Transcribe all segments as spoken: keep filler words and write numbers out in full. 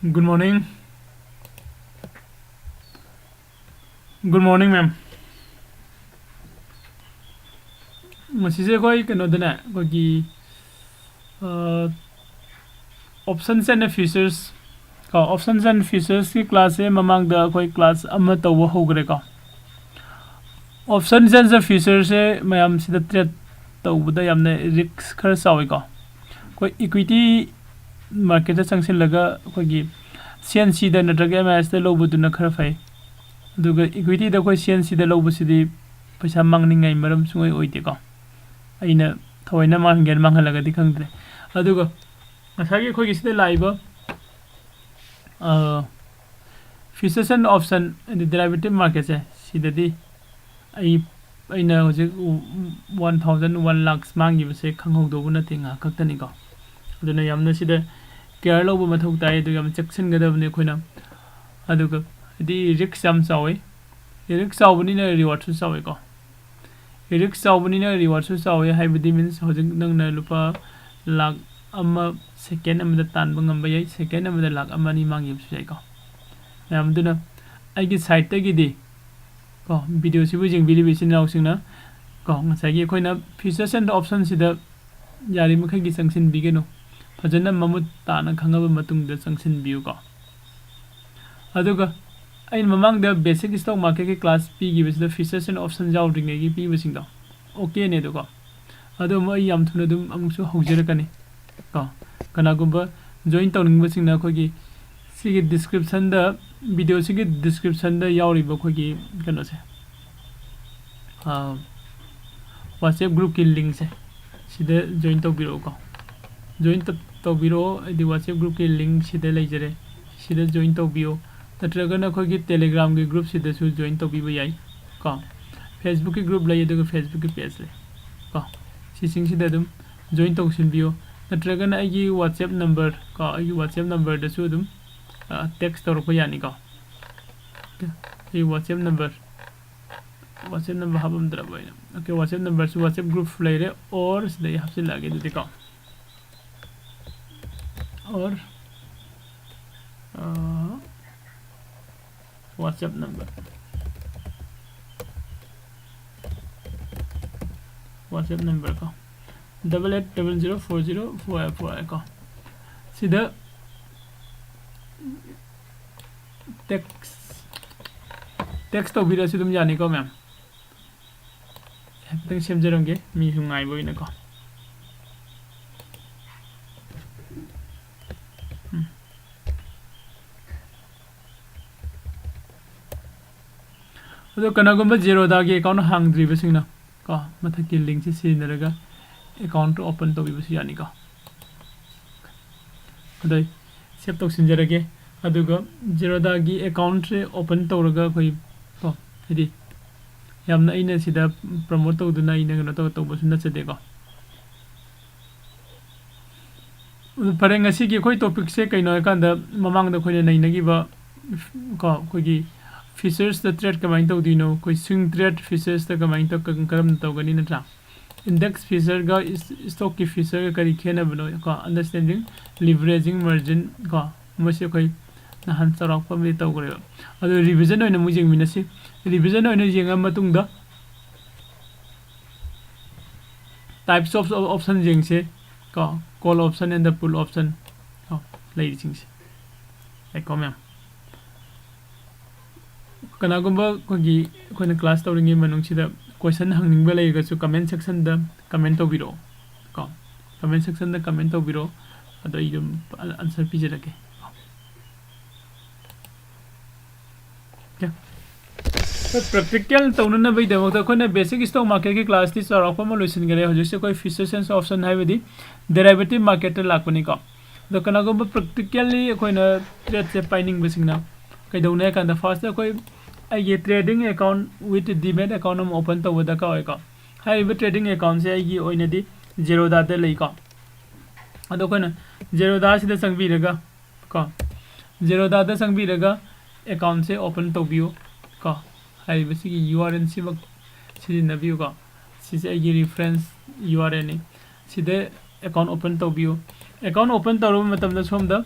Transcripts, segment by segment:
Good morning. Good morning, ma'am. ꯉꯁꯤꯁꯦ ꯑꯩꯈꯣꯏ ꯀꯩꯅꯣꯗꯅꯦ, ꯑꯩꯈꯣꯏꯒꯤ, ꯑ, options and features ꯀꯣ, options and features ꯀꯤ class ꯁꯦ ꯃꯃꯥꯡꯗ ꯑꯩꯈꯣꯏ class ꯑꯃ ꯇꯧꯕ ꯍꯧꯈ꯭ꯔꯦꯀꯣ꯫ Options and features ꯁꯦ ꯃꯌꯥꯝꯁꯤꯗ trade ꯇꯧꯕꯗ ꯌꯥꯝꯅ risk ꯈꯔ ꯆꯥꯎꯋꯤꯀꯣ꯫ ꯑꯩꯈꯣꯏ equity market ꯇ ꯆꯪꯁꯤꯜꯂꯒ ꯑꯩꯈꯣꯏꯒꯤ C N C ꯗ ꯅꯠꯇ꯭ꯔꯒ M I S ꯇ ꯂꯧꯕꯗꯨꯅ ꯈꯔ ꯐꯩ꯫ ꯑꯗꯨꯒ equity ꯗ ꯑꯩꯈꯣꯏ C N C ꯗ ꯂꯧꯕꯁꯤꯗꯤ ꯄꯩꯁꯥ ꯃꯥꯡꯅꯤꯡꯉꯥꯏ ꯃꯔꯝ ꯁꯨꯡꯑꯣꯏ ꯑꯣꯏꯗꯦꯀꯣ꯫ ꯑꯩꯅ ꯊꯑꯣꯏꯅ ꯃꯥꯡꯍꯟꯒꯦꯅ ꯃꯥꯡꯍꯜꯂꯒꯗꯤ ꯈꯪꯗ꯭ꯔꯦ꯫ ꯑꯗꯨꯒ ꯉꯁꯥꯏꯒꯤ ꯑꯩꯈꯣꯏꯒꯤ ꯁꯤꯗ ꯂꯥꯛꯏꯕ, ꯑ, features and option ꯑꯗꯤ derivative market ꯁꯦ, ꯁꯤꯗꯗꯤ ꯑꯩ, ꯑꯩꯅ ꯍꯧꯖꯤꯛ one thousand, one lakhs ꯃꯥꯡꯈꯤꯕꯁꯦ ꯈꯪꯍꯧꯗꯧꯕ ꯅꯠꯇꯦ, ꯉꯥꯏꯍꯥꯛ ꯈꯛꯇꯅꯤꯀꯣ꯫ ꯑꯗꯨꯅ ꯌꯥꯝꯅ ꯁꯤꯗ care ꯂꯧꯕ ꯃꯊꯧ ꯇꯥꯏ, ꯑꯗꯨꯒ ꯌꯥꯝ ꯆꯦꯛꯁꯤꯟꯒꯗꯕꯅꯤ ꯑꯩꯈꯣꯏꯅ꯫ ꯑꯗꯨꯒ ꯍꯥꯏꯗꯤ risk ꯌꯥꯝ ꯆꯥꯎꯋꯤ, risk ꯆꯥꯎꯕꯅꯤꯅ reward ꯁꯨ ꯆꯥꯎꯋꯤꯀꯣ꯫ Risk ꯆꯥꯎꯕꯅꯤꯅ reward ꯁꯨ ꯆꯥꯎꯋꯤ ꯍꯥꯏꯕꯗꯤ means ꯍꯧꯖꯤꯛ ꯅꯪꯅ ꯂꯨꯄꯥ ꯂꯥꯈ ꯑꯃ second ꯑꯃꯗ ꯇꯥꯟꯕ ꯉꯝꯕ ꯌꯥꯏ, second ꯑꯃꯗ ꯂꯥꯈ ꯑꯃ ꯑꯅꯤ ꯃꯥꯡꯈꯤꯕꯁꯨ ꯌꯥꯏꯀꯣ꯫ ꯃꯌꯥꯝ ꯑꯗꯨꯅ ꯑꯩꯒꯤ side ꯇꯒꯤꯗꯤ ꯀꯣ, video ꯁꯤꯕꯨ ꯌꯦꯡꯕꯤꯔꯤꯕ ꯏꯆꯤꯟ ꯏꯅꯥꯎꯁꯤꯡꯅ ꯀꯣ, ꯉꯁꯥꯏꯒꯤ ꯑꯩꯈꯣꯏꯅ features and option ꯁꯤꯗ ꯌꯥꯔꯤꯃꯈꯩꯒꯤ ꯆꯪꯁꯤꯟꯕꯤꯒꯅꯨ, ꯐꯖꯅ ꯃꯃꯨꯠ ꯇꯥꯅ ꯈꯪꯉꯕ ꯃꯇꯨꯡꯗ ꯆꯪꯁꯤꯟꯕꯤꯌꯨꯀꯣ꯫ ꯑꯗꯨꯒ ꯑꯩꯅ ꯃꯃꯥꯡꯗ basic stock market ꯀꯤ class ꯄꯤꯈꯤꯕꯁꯤꯗ features and option ꯌꯥꯎꯗ꯭ꯔꯤꯉꯩꯒꯤ ꯄꯤꯕꯁꯤꯡꯗꯣ okay ꯅꯦ ꯑꯗꯨꯀꯣ꯫ ꯑꯗꯣ ꯑꯃꯨꯛ ꯑꯩ ꯌꯥꯝ ꯊꯨꯅ ꯑꯗꯨꯝ ꯑꯃꯨꯛꯁꯨ ꯍꯧꯖꯔꯛꯀꯅꯤ ꯀꯣ꯫ ꯀꯅꯥꯒꯨꯝꯕ join ꯇꯧꯅꯤꯡꯕꯁꯤꯡꯅ ꯑꯩꯈꯣꯏꯒꯤ ꯁꯤꯒꯤ description ꯗ, video ꯁꯤꯒꯤ description ꯗ ꯌꯥꯎꯔꯤꯕ ꯑꯩꯈꯣꯏꯒꯤ ꯀꯩꯅꯣꯁꯦ, ꯑ, WhatsApp group ꯀꯤ link ꯁꯦ, ꯁꯤꯗ join ꯇꯧꯕꯤꯔꯛꯎꯀꯣ꯫ Join ꯇ-, ꯇꯧꯕꯤꯔꯛꯑꯣ, ꯍꯥꯏꯗꯤ WhatsApp group ꯀꯤ link ꯁꯤꯗ ꯂꯩꯖꯔꯦ, ꯁꯤꯗ join ꯇꯧꯕꯤꯌꯣ꯫ ꯅꯠꯇ꯭ꯔꯒꯅ ꯑꯩꯈꯣꯏꯒꯤ Telegram ꯒꯤ group ꯁꯤꯗꯁꯨ join ꯇꯧꯕꯤꯕ ꯌꯥꯏ ꯀꯣ꯫ Facebook ꯀꯤ group ꯂꯩ, ꯑꯗꯨꯒ Facebook ꯀꯤ page ꯂꯩ ꯀꯣ꯫ ꯁꯤꯁꯤꯡꯁꯤꯗ ꯑꯗꯨꯝ join ꯇꯧꯁꯤꯟꯕꯤꯌꯣ꯫ ꯅꯠꯇ꯭ꯔꯒꯅ ꯑꯩꯒꯤ WhatsApp number ꯀꯣ, ꯑꯩꯒꯤ WhatsApp number ꯗꯁꯨ ꯑꯗꯨꯝ, ꯑ, text ꯇꯧꯔꯛꯄ ꯌꯥꯅꯤꯀꯣ꯫ ꯑꯩ WhatsApp number, WhatsApp number ꯍꯥꯞꯄꯝꯗ꯭ꯔꯕ ꯑꯩꯅ꯫ Okay, WhatsApp number ꯁꯨ WhatsApp group ꯂꯩꯔꯦ, or ꯁꯤꯗ ꯑꯩ ꯍꯥꯞꯆꯤꯜꯂꯛꯑꯒꯦ ꯑꯗꯨꯗꯤꯀꯣ꯫ Or ah, WhatsApp number, WhatsApp number ꯀꯣ, double eight double zero four zero four four ꯀꯣ꯫ ꯁꯤꯗ text, text ꯇꯧꯕꯤꯔꯁꯨ ꯑꯗꯨꯝ ꯌꯥꯅꯤꯀꯣ ꯃꯌꯥꯝ꯫ ꯍꯥꯏꯐꯦꯠꯇꯪ ꯁꯦꯝꯖꯔꯝꯒꯦ, ꯃꯤꯁꯨ ꯉꯥꯏꯕ ꯑꯣꯏꯅꯀꯣ꯫ ꯎꯝ꯫ ꯑꯗꯣ ꯀꯅꯥꯒꯨꯝꯕ Zerodha-ꯒꯤ account ꯍꯥꯡꯗ꯭ꯔꯤꯕꯁꯤꯡꯅ ꯀꯣ, ꯃꯊꯛꯀꯤ link-ꯁꯦ ꯁꯤꯖꯤꯟꯅꯔꯒ account open ꯇꯧꯕꯤꯕꯁꯨ ꯌꯥꯅꯤꯀꯣ꯫ ꯑꯗꯩ save ꯇꯧꯁꯤꯟꯖꯔꯒꯦ꯫ ꯑꯗꯨꯒ Zerodha-ꯒꯤ account-ꯁꯦ open ꯇꯧꯔꯒ ꯑꯩꯈꯣꯏ ꯀꯣ, ꯍꯥꯏꯗꯤ ꯌꯥꯝꯅ ꯑꯩꯅ ꯁꯤꯗ promote ꯇꯧꯗꯨꯅ ꯑꯩꯅ ꯀꯩꯅꯣ ꯇꯧ-, ꯇꯧꯕꯁꯨ ꯅꯠꯆꯗꯦꯀꯣ꯫ ꯑꯗꯨ ꯐꯔꯦ, ꯉꯁꯤꯒꯤ ꯑꯩꯈꯣꯏ topic-ꯁꯦ ꯀꯩꯅꯣ ꯍꯥꯏꯀꯥꯟꯗ, ꯃꯃꯥꯡꯗ ꯑꯩꯈꯣꯏꯅ ꯅꯩꯅꯈꯤꯕ ꯀꯣ, ꯑꯩꯈꯣꯏꯒꯤ features-ꯇ trade ꯀꯃꯥꯏꯅ ꯇꯧꯗꯣꯏꯅꯣ, ꯑꯩꯈꯣꯏ swing trade features-ꯇ ꯀꯃꯥꯏꯅ ꯇꯧ-, ꯀꯔꯝꯅ ꯇꯧꯒꯅꯤ ꯅꯠꯇ꯭ꯔꯥ? Index feature-ꯒ is-, stock-ꯀꯤ feature-ꯒ ꯀꯔꯤ ꯈꯦꯠꯅꯕꯅꯣ ꯀꯣ, understanding leveraging margin ꯀꯣ, ꯃꯁꯤ ꯑꯩꯈꯣꯏ ꯅꯍꯥꯟ ꯆꯥꯎꯔꯥꯛꯄ ꯑꯃꯗꯤ ꯇꯧꯈ꯭ꯔꯦꯕ꯫ ꯑꯗꯨ revision ꯑꯣꯏꯅ ꯑꯃꯨꯛ ꯌꯦꯡꯃꯤꯟꯅꯁꯤ꯫ Revision ꯑꯣꯏꯅ ꯌꯦꯡꯉ ꯃꯇꯨꯡꯗ types of option ꯌꯦꯡꯁꯦ ꯀꯣ, call option and the put option ꯀꯣ, ꯂꯩꯔꯤꯁꯤꯡꯁꯦ꯫ ꯂꯩꯀꯣ ꯃꯌꯥꯝ꯫ ꯀꯅꯥꯒꯨꯝꯕ ꯑꯩꯈꯣꯏꯒꯤ, ꯑꯩꯈꯣꯏꯅ class ꯇꯧꯔꯤꯉꯩ ꯃꯅꯨꯡꯁꯤꯗ question ꯍꯪꯅꯤꯡꯕ ꯂꯩꯔꯒꯁꯨ comment section-ꯗ comment ꯇꯧꯕꯤꯔꯛꯑꯣ ꯀꯣ, comment section-ꯗ comment ꯇꯧꯕꯤꯔꯛꯑꯣ, ꯑꯗꯣ ꯑꯩ ꯑꯗꯨꯝ answer ꯄꯤꯖꯔꯛꯀꯦ꯫ Okay꯫ ꯑꯩꯈꯣꯏ practical ꯇꯧꯅꯅꯕꯒꯤꯗꯃꯛꯇ ꯑꯩꯈꯣꯏꯅ basic stock market-ꯀꯤ class-ꯇꯤ ꯆꯥꯎꯔꯥꯛꯄ ꯑꯃ ꯂꯣꯏꯁꯤꯟꯈꯔꯦ꯫ ꯍꯧꯖꯤꯛꯁꯦ ꯑꯩꯈꯣꯏ futures and option ꯍꯥꯏꯕꯗꯤ derivative market-ꯇ ꯂꯥꯛꯄꯅꯤꯀꯣ꯫ ꯑꯗꯣ ꯀꯅꯥꯒꯨꯝꯕ practically ꯑꯩꯈꯣꯏꯅ trade-ꯁꯦ ꯄꯥꯏꯅꯤꯡꯕꯁꯤꯡꯅ ꯀꯩꯗꯧꯅꯤ ꯍꯥꯏ ꯀꯥꯟꯗ, first ꯑꯩꯈꯣꯏ ꯑꯩꯒꯤ trading account with demat account ꯑꯃ open ꯇꯧꯕ ꯗꯔꯀꯥꯔ ꯑꯣꯏꯀꯣ꯫ ꯍꯥꯏꯔꯤꯕ trading account-ꯁꯦ ꯑꯩꯒꯤ ꯑꯣꯏꯅꯗꯤ Zerodha-ꯗ ꯂꯩꯀꯣ꯫ ꯑꯗꯣ ꯑꯩꯈꯣꯏꯅ Zerodha-ꯁꯤꯗ ꯆꯪꯕꯤꯔꯒ ꯀꯣ, Zerodha-ꯗ ꯆꯪꯕꯤꯔꯒ account-ꯁꯦ open ꯇꯧꯕꯤꯌꯨ ꯀꯣ꯫ ꯍꯥꯏꯔꯤꯕꯁꯤꯒꯤ URL-ꯁꯤꯃꯛ ꯁꯤꯖꯤꯟꯅꯕꯤꯌꯨꯀꯣ꯫ ꯁꯤꯁꯦ ꯑꯩꯒꯤ reference URL-ꯅꯤ꯫ ꯁꯤꯗ account open ꯇꯧꯕꯤꯌꯨ꯫ Account open ꯇꯧꯔꯕ ꯃꯇꯝꯗ ꯁꯣꯝꯗ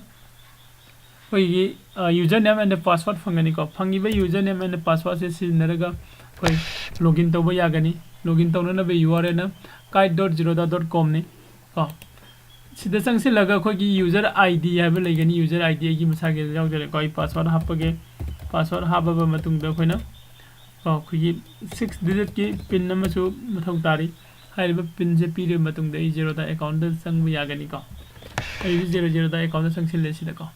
ꯑꯩꯈꯣꯏꯒꯤ ꯌꯨꯖꯔ ꯅꯦꯝ ꯑꯦꯟ ꯄꯥꯁꯋꯥꯔꯗ ꯐꯪꯒꯅꯤꯀꯣ꯫ ꯐꯪꯉꯤꯕ ꯌꯨꯖꯔ ꯅꯦꯝ ꯑꯦꯟ ꯄꯥꯁꯋꯥꯔꯗꯁꯦ ꯁꯤꯖꯤꯟꯅꯔꯒ ꯑꯩꯈꯣꯏ ꯂꯣꯒꯏꯟ ꯇꯧꯕ ꯌꯥꯒꯅꯤ꯫ ꯂꯣꯒꯏꯟ ꯇꯧꯅꯅꯕ ꯌꯨ ꯑꯥꯔ ꯑꯦꯜꯅ kite dot zerodha dot comꯅꯤ ꯀꯣ꯫ ꯁꯤꯗ ꯆꯪꯁꯤꯜꯂꯒ ꯑꯩꯈꯣꯏꯒꯤ ꯌꯨꯖꯔ ꯑꯥꯏ ꯗꯤ ꯍꯥꯏꯕ ꯂꯩꯒꯅꯤ꯫ ꯌꯨꯖꯔ ꯑꯥꯏ ꯗꯤ ꯑꯩꯒꯤ ꯃꯁꯥꯒꯤ ꯌꯥꯎꯖꯔꯦꯀꯣ꯫ ꯑꯩ ꯄꯥꯁꯋꯥꯔꯗ ꯍꯥꯞꯄꯒꯦ꯫ ꯄꯥꯁꯋꯥꯔꯗ ꯍꯥꯞꯄꯕ ꯃꯇꯨꯡꯗ ꯑꯩꯈꯣꯏꯅ ꯀꯣ ꯑꯩꯈꯣꯏꯒꯤ ꯁꯤꯛꯁ ꯗꯤꯖꯤꯠꯀꯤ ꯄꯤꯟ ꯑꯃꯁꯨ ꯃꯊꯧ ꯇꯥꯔꯤ꯫ ꯍꯥꯏꯔꯤꯕ ꯄꯤꯟꯁꯦ ꯄꯤꯔꯕ ꯃꯇꯨꯡꯗ ꯑꯩ ꯖꯦꯔꯣꯗꯥ ꯑꯦꯀꯥꯎꯟꯗ ꯆꯪꯕ ꯌꯥꯒꯅꯤꯀꯣ꯫ ꯑꯩꯗꯤ ꯖꯦꯔꯣ ꯖꯦꯔꯣꯗꯥ ꯑꯦꯀꯥꯎꯟꯗ ꯆꯪꯁꯤꯜꯂꯦ ꯁꯤꯗꯀꯣ꯫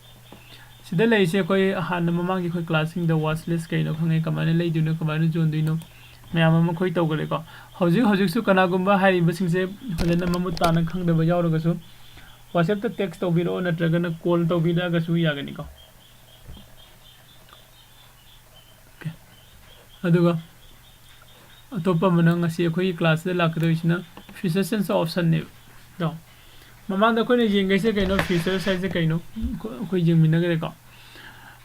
ꯁꯤꯗ ꯂꯩꯔꯤꯁꯦ ꯑꯩꯈꯣꯏ ꯍꯥꯟꯅ ꯃꯃꯥꯡꯒꯤ ꯑꯩꯈꯣꯏ ꯀ꯭ꯂꯥꯁꯁꯤꯡꯗ ꯋꯥꯆ ꯂꯤꯁ ꯀꯩꯅꯣ ꯈꯪꯉꯦ, ꯀꯃꯥꯏꯅ ꯂꯩꯗꯣꯏꯅꯣ, ꯀꯃꯥꯏꯅ ꯌꯣꯟꯗꯣꯏꯅꯣ, ꯃꯌꯥꯝ ꯑꯃ ꯑꯩꯈꯣꯏ ꯇꯧꯈ꯭ꯔꯦꯀꯣ꯫ ꯍꯧꯖꯤꯛ ꯍꯧꯖꯤꯛꯁꯨ ꯀꯅꯥꯒꯨꯝꯕ ꯍꯥꯏꯔꯤꯕꯁꯤꯡꯁꯦ ꯐꯖꯅ ꯃꯃꯨꯠ ꯇꯥꯅ ꯈꯪꯗꯕ ꯌꯥꯎꯔꯒꯁꯨ WhatsAppꯇ ꯇꯦꯛꯁ ꯇꯧꯕꯤꯔꯛꯑꯣ, ꯅꯠꯇ꯭ꯔꯒꯅ ꯀꯣꯜ ꯇꯧꯕꯤꯔꯛꯑꯒꯁꯨ ꯌꯥꯒꯅꯤꯀꯣ꯫ ꯑꯣꯀꯦ꯫ ꯑꯗꯨꯒ ꯑꯇꯣꯞꯄ ꯑꯃꯅ ꯉꯁꯤ ꯑꯩꯈꯣꯏꯒꯤ ꯀ꯭ꯂꯥꯁꯁꯤꯗ ꯂꯥꯛꯀꯗꯧꯔꯤꯁꯤꯅ features and optionꯅꯦꯕ꯫ ꯀꯣ ꯃꯃꯥꯡꯗ ꯑꯩꯈꯣꯏꯅ ꯌꯦꯡꯒꯩꯁꯦ ꯀꯩꯅꯣ, features ꯍꯥꯏꯁꯦ ꯀꯩꯅꯣ, ꯑꯩꯈꯣꯏ ꯌꯦꯡꯃꯤꯟꯅꯈ꯭ꯔꯦꯀꯣ꯫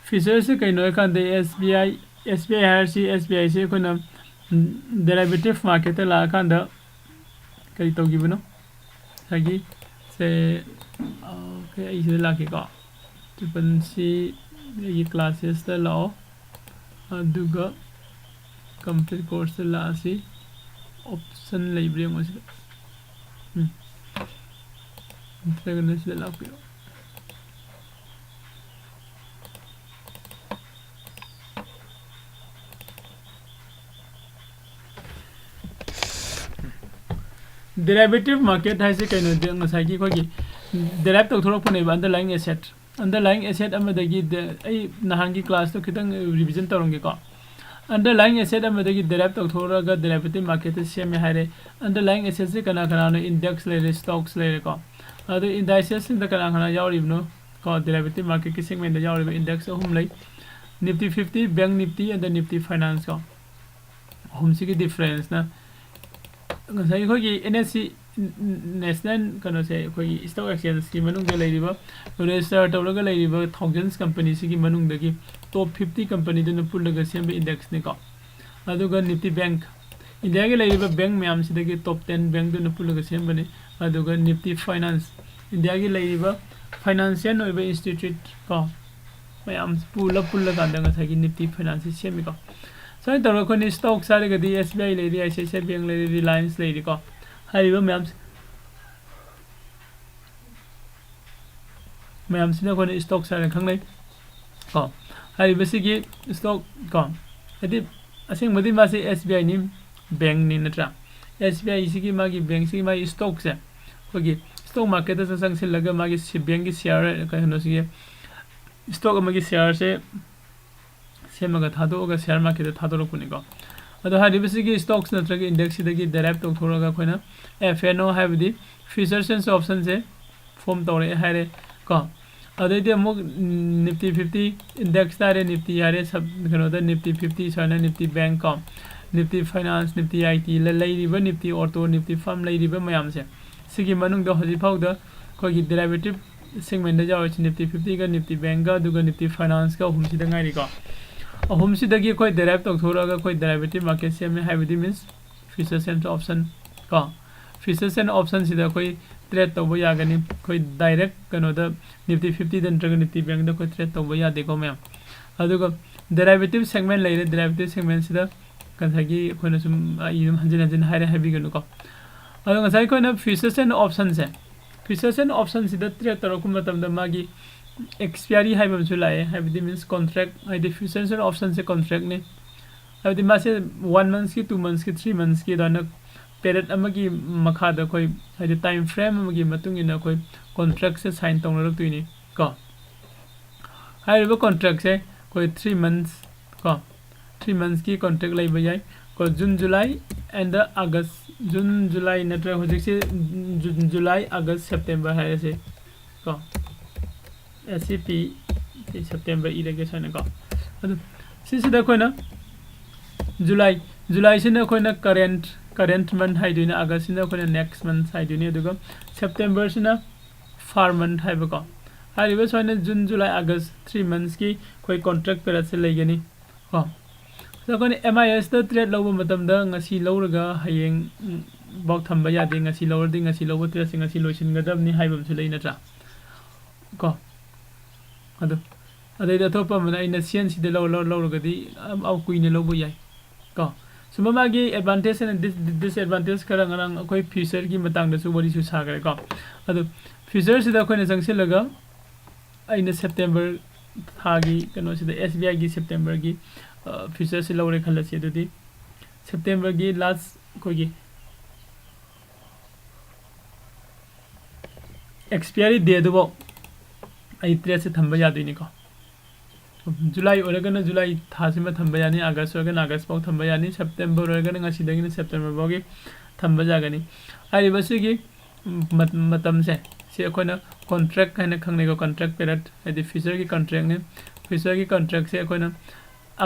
Featuresꯁꯦ ꯀꯩꯅꯣ ꯍꯥꯏꯀꯥꯟꯗ ꯑꯦꯁ ꯕꯤ ꯑꯥꯏ, ꯑꯦꯁ ꯕꯤ ꯑꯥꯏ ꯍꯥꯏꯔꯁꯤ, ꯑꯦꯁ ꯕꯤ ꯑꯥꯏꯁꯦ ꯑꯩꯈꯣꯏꯅ derivative marketꯇ ꯂꯥꯛꯑꯀꯥꯟꯗ ꯀꯔꯤ ꯇꯧꯈꯤꯕꯅꯣ? ꯉꯁꯥꯏꯒꯤ ꯁꯦ, ꯑꯣꯀꯦ, ꯑꯩ ꯁꯤꯗ ꯂꯥꯛꯀꯦꯀꯣ꯫ Triple C ꯑꯩꯒꯤ classes ꯂꯥꯛꯑꯣ, ꯑꯗꯨꯒ complete course ꯂꯥꯛꯑꯁꯤ꯫ Option ꯂꯩꯕ꯭ꯔꯥ ꯌꯦꯡꯉꯣ ꯁꯤꯗ꯫ ꯎꯝ꯫ ꯅꯠꯇ꯭ꯔꯒꯅ ꯁꯤꯗ ꯂꯥꯛꯄꯤꯔꯣ꯫ Derivative market ꯍꯥꯏꯁꯦ ꯀꯩꯅꯣꯗꯤ ꯉꯁꯥꯏꯒꯤ ꯑꯩꯈꯣꯏꯒꯤ derive ꯇꯧꯊꯣꯔꯛꯄꯅꯦꯕ, underlying asset꯫ Underlying asset ꯑꯃꯗꯒꯤ ꯗ-, ꯑꯩ ꯅꯍꯥꯟꯒꯤ classꯇꯣ ꯈꯤꯇꯪ revision ꯇꯧꯔꯝꯒꯦꯀꯣ꯫ Underlying asset ꯑꯃꯗꯒꯤ derive ꯇꯧꯊꯣꯛꯑꯒ derivative marketꯇ ꯁꯦꯝꯃꯦ ꯍꯥꯏꯔꯦ꯫ Underlying assetꯁꯦ ꯀꯅꯥ ꯀꯅꯥꯅꯣ? Index ꯂꯩꯔꯦ, stocks ꯂꯩꯔꯦꯀꯣ꯫ ꯑꯗꯣ indicesꯁꯤꯡꯗ ꯀꯅꯥ ꯀꯅꯥ ꯌꯥꯎꯔꯤꯕꯅꯣ? ꯀꯣ, derivative marketꯀꯤ segmentꯇ ꯌꯥꯎꯔꯤꯕ index ꯑꯍꯨꯝ ꯂꯩ꯫ Nifty fifty, Bank Nifty and Nifty Finance ꯀꯣ꯫ ꯑꯍꯨꯝꯁꯤꯒꯤ differenceꯅ ꯉꯁꯥꯏ ꯑꯩꯈꯣꯏꯒꯤ N S C, National ꯀꯩꯅꯣꯁꯦ, ꯑꯩꯈꯣꯏꯒꯤ stock exchangeꯀꯤ ꯃꯅꯨꯡꯗ ꯂꯩꯔꯤꯕ, register ꯇꯧꯔꯒ ꯂꯩꯔꯤꯕ thousands companyꯁꯤꯒꯤ ꯃꯅꯨꯡꯗꯒꯤ top fifty companyꯗꯨꯅ ꯄꯨꯜꯂꯒ ꯁꯦꯝꯕ indexꯅꯤꯀꯣ꯫ ꯑꯗꯨꯒ Nifty Bank, ꯏꯟꯗꯤꯌꯥꯒꯤ ꯂꯩꯔꯤꯕ bank ꯃꯌꯥꯝꯁꯤꯗꯒꯤ top ten bankꯗꯨꯅ ꯄꯨꯜꯂꯒ ꯁꯦꯝꯕꯅꯤ꯫ ꯑꯗꯨꯒ Nifty Finance, ꯏꯟꯗꯤꯌꯥꯒꯤ ꯂꯩꯔꯤꯕ financial ꯑꯣꯏꯕ institute ꯀꯣ, ꯃꯌꯥꯝ ꯄꯨꯂꯞ ꯄꯨꯜꯂꯀꯥꯟꯗ ꯉꯁꯥꯏꯒꯤ ꯅꯤꯐꯇꯤ ꯐꯥꯏꯅꯥꯟꯁꯁꯤ ꯁꯦꯝꯃꯤꯀꯣ꯫ ꯁꯨꯃꯥꯏꯅ ꯇꯧꯔꯒ ꯑꯩꯈꯣꯏꯅ ꯏꯁꯇꯣꯛꯁ ꯍꯥꯏꯔꯒꯗꯤ ꯑꯦꯁ ꯕꯤ ꯑꯥꯏ ꯂꯩꯔꯤ, I C I C I bank ꯂꯩꯔꯤ, ꯔꯤꯂꯥꯌꯟꯁ ꯂꯩꯔꯤꯀꯣ꯫ ꯍꯥꯏꯔꯤꯕ ꯃꯌꯥꯝꯁꯦ ꯃꯌꯥꯝꯁꯤꯅ ꯑꯩꯈꯣꯏꯅ ꯏꯁꯇꯣꯛꯁ ꯍꯥꯏꯅ ꯈꯪꯅꯩ ꯀꯣ꯫ ꯍꯥꯏꯔꯤꯕꯁꯤꯒꯤ ꯏꯁꯇꯣꯛ ꯀꯣ, ꯍꯥꯏꯗꯤ ꯑꯁꯦꯡꯕꯗꯤ ꯃꯥꯁꯤ ꯑꯦꯁ ꯕꯤ ꯑꯥꯏꯅꯤ, ꯕꯦꯡꯅꯤ ꯅꯠꯇ꯭ꯔꯥ? ꯑꯦꯁ ꯕꯤ ꯑꯥꯏꯁꯤꯒꯤ ꯃꯥꯒꯤ ꯕꯦꯡꯁꯤꯒꯤ ꯃꯥꯒꯤ ꯏꯁꯇꯣꯛꯁꯦ ꯑꯩꯈꯣꯏꯒꯤ ꯏꯁꯇꯣꯛ ꯃꯥꯔꯀꯦꯠꯇ ꯆꯪꯁꯤꯜꯂꯒ ꯃꯥꯒꯤ ꯁꯤ ꯕꯦꯡꯒꯤ ꯁꯤꯌꯥꯔ ꯀꯩꯅꯣꯁꯤꯒꯤ ꯏꯁꯇꯣꯛ ꯑꯃꯒꯤ ꯁꯤꯌꯥꯔꯁꯦ ꯁꯦꯝꯃꯒ ꯊꯥꯗꯣꯛꯑꯒ ꯁꯤꯌꯥꯔ ꯃꯥꯔꯀꯦꯠꯇ ꯊꯥꯗꯣꯔꯛꯄꯅꯤꯀꯣ꯫ ꯑꯗꯣ ꯍꯥꯏꯔꯤꯕꯁꯤꯒꯤ ꯏꯁꯇꯣꯛꯁ ꯅꯠꯇ꯭ꯔꯒ ꯏꯟꯗꯦꯛꯁꯁꯤꯗꯒꯤ ꯗꯦꯔꯥꯏꯞ ꯇꯧꯊꯣꯔꯛꯑꯒ ꯑꯩꯈꯣꯏꯅ ꯑꯦꯐ ꯑꯦꯟ ꯑꯣ ꯍꯥꯏꯕꯗꯤ ꯐ꯭ꯌꯨꯆꯔꯁ ꯑꯦꯟ ꯑꯣꯞꯁꯟꯁꯦ ꯐꯣꯝ ꯇꯧꯔꯛꯑꯦ ꯍꯥꯏꯔꯦ ꯀꯣ꯫ ꯑꯗꯩꯗꯤ ꯑꯃꯨꯛ ꯅꯤꯐꯇꯤ ꯐꯤꯐꯇꯤ ꯏꯟꯗꯦꯛꯁ ꯍꯥꯏꯔꯦ, ꯅꯤꯐꯇꯤ ꯍꯥꯏꯔꯦ, ꯁꯕ ꯀꯩꯅꯣꯗ ꯅꯤꯐꯇꯤ ꯐꯤꯐꯇꯤ ꯁꯨꯃꯥꯏꯅ ꯅꯤꯐꯇꯤ ꯕꯦꯡ ꯀꯣ, ꯅꯤꯐꯇꯤ ꯐꯥꯏꯅꯥꯟꯁ, ꯅꯤꯐꯇꯤ ꯑꯥꯏ ꯇꯤ, ꯂꯩꯔꯤꯕ ꯅꯤꯐꯇꯤ ꯑꯣꯇꯣ, ꯅꯤꯐꯇꯤ ꯐꯥꯔꯝ ꯂꯩꯔꯤꯕ ꯃꯌꯥꯝꯁꯦ, ꯁꯤꯒꯤ ꯃꯅꯨꯡꯗ ꯍꯧꯖꯤꯛ ꯐꯥꯎꯗ ꯑꯩꯈꯣꯏꯒꯤ ꯗꯦꯔꯥꯏꯚꯦꯇꯤꯞ ꯁꯦꯒꯃꯦꯟꯗ ꯌꯥꯎꯔꯤꯁꯤ ꯅꯤꯐꯇꯤ ꯐꯤꯐꯇꯤꯒ ꯅꯤꯐꯇꯤ ꯕꯦꯡꯒ ꯑꯗꯨꯒ ꯅꯤꯐꯇꯤ ꯐꯥꯏꯅꯥꯟꯁꯀ ꯑꯍꯨꯝꯁꯤꯗ ꯉꯥꯏꯔꯤꯀꯣ꯫ ꯑꯍꯨꯝꯁꯤꯗꯒꯤ ꯑꯩꯈꯣꯏ ꯗꯦꯔꯥꯏꯞ ꯇꯧꯊꯣꯔꯛꯑꯒ ꯑꯩꯈꯣꯏ ꯗꯦꯔꯥꯏꯚꯦꯇꯤꯞ ꯃꯥꯔꯀꯦꯠ ꯁꯦꯝꯃꯦ ꯍꯥꯏꯕꯗꯤ ꯃꯤꯟꯁ ꯐ꯭ꯌꯨꯆꯔꯁ ꯑꯦꯟ ꯑꯣꯞꯁꯟ ꯀꯣ꯫ ꯐ꯭ꯌꯨꯆꯔꯁ ꯑꯦꯟ ꯑꯣꯞꯁꯟꯁꯤꯗ ꯑꯩꯈꯣꯏ ꯇ꯭ꯔꯦꯠ ꯇꯧꯕ ꯌꯥꯒꯅꯤ꯫ ꯑꯩꯈꯣꯏ ꯗꯥꯏꯔꯦꯛ ꯀꯩꯅꯣꯗ ꯅꯤꯐꯇꯤ ꯐꯤꯐꯇꯤꯗ ꯅꯠꯇ꯭ꯔꯒ ꯅꯤꯐꯇꯤ ꯕꯦꯡꯗ ꯑꯩꯈꯣꯏ ꯇ꯭ꯔꯦꯠ ꯇꯧꯕ ꯌꯥꯗꯦꯀꯣ ꯃꯌꯥꯝ꯫ ꯑꯗꯨꯒ ꯗꯦꯔꯥꯏꯚꯦꯇꯤꯞ ꯁꯦꯒꯃꯦꯟ ꯂꯩꯔꯦ, ꯗꯦꯔꯥꯏꯚꯦꯇꯤꯞ ꯁꯦꯒꯃꯦꯟꯁꯤꯗ ꯉꯁꯥꯏꯒꯤ ꯑꯩꯈꯣꯏꯅ ꯁꯨꯝ ꯑꯩ ꯑꯗꯨꯝ ꯍꯟꯖꯤꯟ ꯍꯟꯖꯤꯟ ꯍꯥꯏꯔꯦ ꯍꯥꯏꯕꯤꯒꯅꯨꯀꯣ꯫ ꯑꯗꯣ ꯉꯁꯥꯏ ꯑꯩꯈꯣꯏꯅ ꯐ꯭ꯌꯨꯆꯔꯁ ꯑꯦꯟ ꯑꯣꯞꯁꯟꯁꯦ, ꯐ꯭ꯌꯨꯆꯔꯁ ꯑꯦꯟ ꯑꯣꯞꯁꯟꯁꯤꯗ ꯇ꯭ꯔꯦꯠ ꯇꯧꯔꯛꯄ ꯃꯇꯝꯗ ꯃꯥꯒꯤ ꯑꯦꯛꯁꯄꯤꯌꯥꯔꯤ ꯍꯥꯏꯕ ꯑꯃꯁꯨ ꯂꯥꯛꯑꯦ, ꯍꯥꯏꯕꯗꯤ ꯃꯤꯟꯁ ꯀꯣꯟꯇ꯭ꯔꯦꯛ, ꯍꯥꯏꯗꯤ ꯐ꯭ꯌꯨꯆꯔꯁ ꯑꯦꯟ ꯑꯣꯞꯁꯟꯁꯦ ꯀꯣꯟꯇ꯭ꯔꯦꯛꯅꯤ꯫ ꯍꯥꯏꯕꯗꯤ ꯃꯥꯁꯦ ꯋꯥꯟ ꯃꯟꯁꯀꯤ, ꯇꯨ ꯃꯟꯁꯀꯤ, ꯊ꯭ꯔꯤ ꯃꯟꯁꯀꯤ ꯑꯗꯨꯃꯥꯏꯅ ꯄꯦꯔꯦꯠ ꯑꯃꯒꯤ ꯃꯈꯥꯗ ꯑꯩꯈꯣꯏ ꯍꯥꯏꯗꯤ ꯇꯥꯏꯝ ꯐ꯭ꯔꯦꯝ ꯑꯃꯒꯤ ꯃꯇꯨꯡ ꯏꯟꯅ ꯑꯩꯈꯣꯏ ꯀꯣꯟꯇ꯭ꯔꯦꯛꯁꯦ ꯁꯥꯏꯟ ꯇꯧꯅꯔꯛꯇꯣꯏꯅꯤ ꯀꯣ꯫ ꯍꯥꯏꯔꯤꯕ ꯀꯣꯟꯇ꯭ꯔꯦꯛꯁꯦ ꯑꯩꯈꯣꯏ ꯊ꯭ꯔꯤ ꯃꯟꯁ ꯀꯣ, ꯊ꯭ꯔꯤ ꯃꯟꯁꯀꯤ ꯀꯣꯟꯇ꯭ꯔꯦꯛ ꯂꯩꯕ ꯌꯥꯏ ꯀꯣ꯫ June, July and August, June, July ꯅꯠꯇ꯭ꯔꯒ ꯍꯧꯖꯤꯛꯁꯦ ꯖꯨꯟ, ꯖꯨꯂꯥꯏ, ꯑꯥꯒꯁ, ꯁꯦꯞꯇꯦꯝꯕꯔ ꯍꯥꯏꯔꯁꯦ ꯀꯣ꯫ ꯑꯦꯁ ꯁꯤ ꯄꯤ ꯁꯦꯞꯇꯦꯝꯕꯔ ꯏꯔꯒꯦ ꯁꯨꯃꯥꯏꯅꯀꯣ꯫ ꯑꯗꯨ ꯁꯤꯁꯤꯗ ꯑꯩꯈꯣꯏꯅ ꯖꯨꯂꯥꯏ, ꯖꯨꯂꯥꯏꯁꯤꯅ ꯑꯩꯈꯣꯏꯅ ꯀꯔꯦꯟꯠ, ꯀꯔꯦꯟꯠ ꯃꯟꯊ ꯍꯥꯏꯗꯣꯏꯅꯤ, ꯑꯥꯒꯁꯁꯤꯅ ꯑꯩꯈꯣꯏꯅ ꯅꯦꯛꯁ ꯃꯟꯊ ꯍꯥꯏꯗꯣꯏꯅꯤ, ꯑꯗꯨꯒ ꯁꯦꯞꯇꯦꯝꯕꯔꯁꯤꯅ ꯐꯥꯔ ꯃꯟꯊ ꯍꯥꯏꯕꯀꯣ꯫ ꯍꯥꯏꯔꯤꯕ ꯁꯨꯃꯥꯏꯅ ꯖꯨꯟ, ꯖꯨꯂꯥꯏ, ꯑꯥꯒꯁ ꯊ꯭ꯔꯤ ꯃꯟꯊꯁꯀꯤ ꯑꯩꯈꯣꯏ ꯀꯣꯟꯇ꯭ꯔꯦꯛ ꯄꯦꯔꯠꯁꯦ ꯂꯩꯒꯅꯤ ꯀꯣ꯫ ꯑꯗꯣ ꯑꯩꯈꯣꯏꯅ ꯑꯦꯝ ꯑꯥꯏ ꯑꯦꯁꯇ ꯇ꯭ꯔꯦꯠ ꯂꯧꯕ ꯃꯇꯝꯗ ꯉꯁꯤ ꯂꯧꯔꯒ ꯍꯌꯦꯡ, ꯎꯝ, ꯐꯥꯎ ꯊꯝꯕ ꯌꯥꯗꯦ, ꯉꯁꯤ ꯂꯧꯔꯗꯤ ꯉꯁꯤ ꯂꯧꯕ ꯇ꯭ꯔꯦꯠꯁꯦ ꯉꯁꯤ ꯂꯣꯏꯁꯤꯟꯒꯗꯕꯅꯤ ꯍꯥꯏꯕ ꯑꯃꯁꯨ ꯂꯩ ꯅꯠꯇ꯭ꯔꯥ ꯀꯣ꯫ ꯑꯗꯣ ꯑꯗꯩꯗꯤ ꯑꯇꯣꯞꯄ ꯑꯃꯅ ꯑꯩꯅ ꯁꯤ ꯑꯦꯟ ꯁꯤꯗ ꯂꯧ ꯂꯧ ꯂꯧꯔꯒꯗꯤ ꯌꯥꯝ ꯀꯨꯏꯅ ꯂꯧꯕ ꯌꯥꯏ꯫ ꯀꯣ, ꯁꯨꯝꯕ ꯃꯥꯒꯤ advantage and dis- disadvantage ꯈꯔ ꯉꯔꯥꯡ ꯑꯩꯈꯣꯏ future ꯒꯤ ꯃꯇꯥꯡꯗꯁꯨ ꯋꯥꯔꯤꯁꯨ ꯁꯥꯈ꯭ꯔꯦꯀꯣ꯫ ꯑꯗꯨ future ꯁꯤꯗ ꯑꯩꯈꯣꯏꯅ ꯆꯪꯁꯤꯜꯂꯒ ꯑꯩꯅ September ꯊꯥꯒꯤ ꯀꯩꯅꯣꯁꯤꯗ, S B I ꯒꯤ September ꯒꯤ future ꯁꯤ ꯂꯧꯔꯦ ꯈꯜꯂꯁꯤ꯫ ꯑꯗꯨꯗꯤ September ꯒꯤ last ꯑꯩꯈꯣꯏꯒꯤ expiry date ꯑꯗꯨꯐꯥꯎ ꯑꯩ trade ꯁꯦ ꯊꯝꯕ ꯌꯥꯗꯣꯏꯅꯤꯀꯣ꯫ July ꯑꯣꯏꯔꯒꯅ July ꯊꯥꯁꯤꯃ ꯊꯝꯕ ꯌꯥꯅꯤ, August ꯑꯣꯏꯔꯒꯅ August ꯐꯥꯎ ꯊꯝꯕ ꯌꯥꯅꯤ, September ꯑꯣꯏꯔꯒꯅ ꯉꯁꯤꯗꯒꯤꯅ September ꯐꯥꯎꯒꯤ ꯊꯝꯕ ꯌꯥꯒꯅꯤ꯫ ꯍꯥꯏꯔꯤꯕ ꯁꯤꯒꯤ ꯃꯠ- ꯃꯇꯝꯁꯦ, ꯁꯤ ꯑꯩꯈꯣꯏꯅ contract ꯍꯥꯏꯅ ꯈꯪꯅꯩꯀꯣ꯫ Contract period ꯍꯥꯏꯗꯤ future ꯒꯤ contract ꯅꯤ꯫ Future ꯒꯤ contract ꯁꯦ ꯑꯩꯈꯣꯏꯅ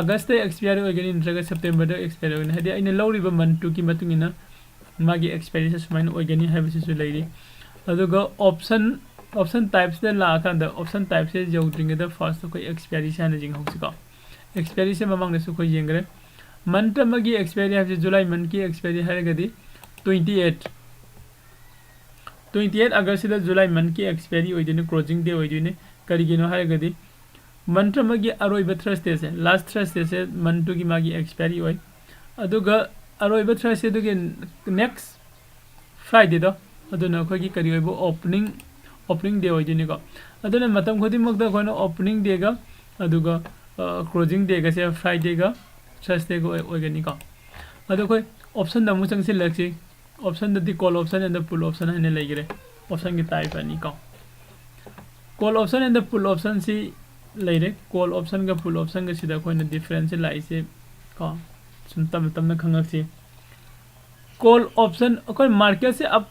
August ꯇ expiry ꯑꯣꯏꯒꯅꯤ ꯅꯠꯇ꯭ꯔꯒ September ꯗ expiry ꯑꯣꯏꯒꯅꯤ, ꯍꯥꯏꯗꯤ ꯑꯩꯅ ꯂꯧꯔꯤꯕ month ꯇꯨꯒꯤ ꯃꯇꯨꯡ ꯏꯟꯅ ꯃꯥꯒꯤ expiry ꯁꯦ ꯁꯨꯃꯥꯏꯅ ꯑꯣꯏꯒꯅꯤ ꯍꯥꯏꯕꯁꯤꯁꯨ ꯂꯩꯔꯤ꯫ ꯑꯗꯨꯒ option, option types ꯇ ꯂꯥꯛꯑꯀꯥꯟꯗ, option type ꯁꯦ ꯌꯧꯗ꯭ꯔꯤꯉꯩꯗ first ꯑꯩꯈꯣꯏ expiry ꯁꯦ ꯍꯥꯟꯅ ꯌꯦꯡꯍꯧꯁꯤꯀꯣ꯫ Expiry ꯁꯦ ꯃꯃꯥꯡꯗꯁꯨ ꯑꯩꯈꯣꯏ ꯌꯦꯡꯈ꯭ꯔꯦ꯫ Month ꯑꯃꯒꯤ expiry ꯍꯥꯏꯕꯁꯤ July month ꯀꯤ expiry ꯍꯥꯏꯔꯒꯗꯤ twenty eight, twenty eight August ꯁꯤꯗ July month ꯀꯤ expiry ꯑꯣꯏꯗꯣꯏꯅꯤ, closing day ꯑꯣꯏꯗꯣꯏꯅꯤ꯫ ꯀꯔꯤꯒꯤꯅꯣ ꯍꯥꯏꯔꯒꯗꯤ month ꯑꯃꯒꯤ ꯑꯔꯣꯏꯕ Thursday ꯁꯦ, last Thursday ꯁꯦ month ꯇꯨꯒꯤ ꯃꯥꯒꯤ expiry ꯑꯣꯏ꯫ ꯑꯗꯨꯒ ꯑꯔꯣꯏꯕ Thursday ꯗꯨꯒꯤ next Friday ꯗꯣ, ꯑꯗꯨꯅ ꯑꯩꯈꯣꯏꯒꯤ ꯀꯔꯤ ꯑꯣꯏꯕ, opening, opening day ꯑꯣꯏꯗꯣꯏꯅꯤꯀꯣ꯫ ꯑꯗꯨꯅ ꯃꯇꯝ ꯈꯨꯗꯤꯡꯃꯛꯇ ꯑꯩꯈꯣꯏꯅ opening day ꯒ ꯑꯗꯨꯒ closing day ꯒꯁꯦ Friday ꯒ Thursday ꯒ ꯑꯣꯏ- ꯑꯣꯏꯒꯅꯤꯀꯣ꯫ ꯑꯗꯣ ꯑꯩꯈꯣꯏ option ꯗ ꯑꯃꯨꯛ ꯆꯪꯁꯤꯜꯂꯁꯤ꯫ Option ꯗꯗꯤ call option and put option ꯍꯥꯏꯅ ꯂꯩꯈ꯭ꯔꯦ꯫ Option ꯒꯤ type ꯑꯅꯤ ꯀꯣ꯫ Call option and put option ꯁꯤ ꯂꯩꯔꯦ꯫ Call option ꯒ put option ꯒ ꯁꯤꯗ ꯑꯩꯈꯣꯏꯅ difference ꯁꯦ ꯂꯥꯛꯏꯁꯦ ꯀꯣ, ꯁꯨꯝ ꯇꯞꯅ ꯇꯞꯅ ꯈꯪꯉꯛꯁꯤ꯫ Call option, ꯑꯩꯈꯣꯏ market ꯁꯦ up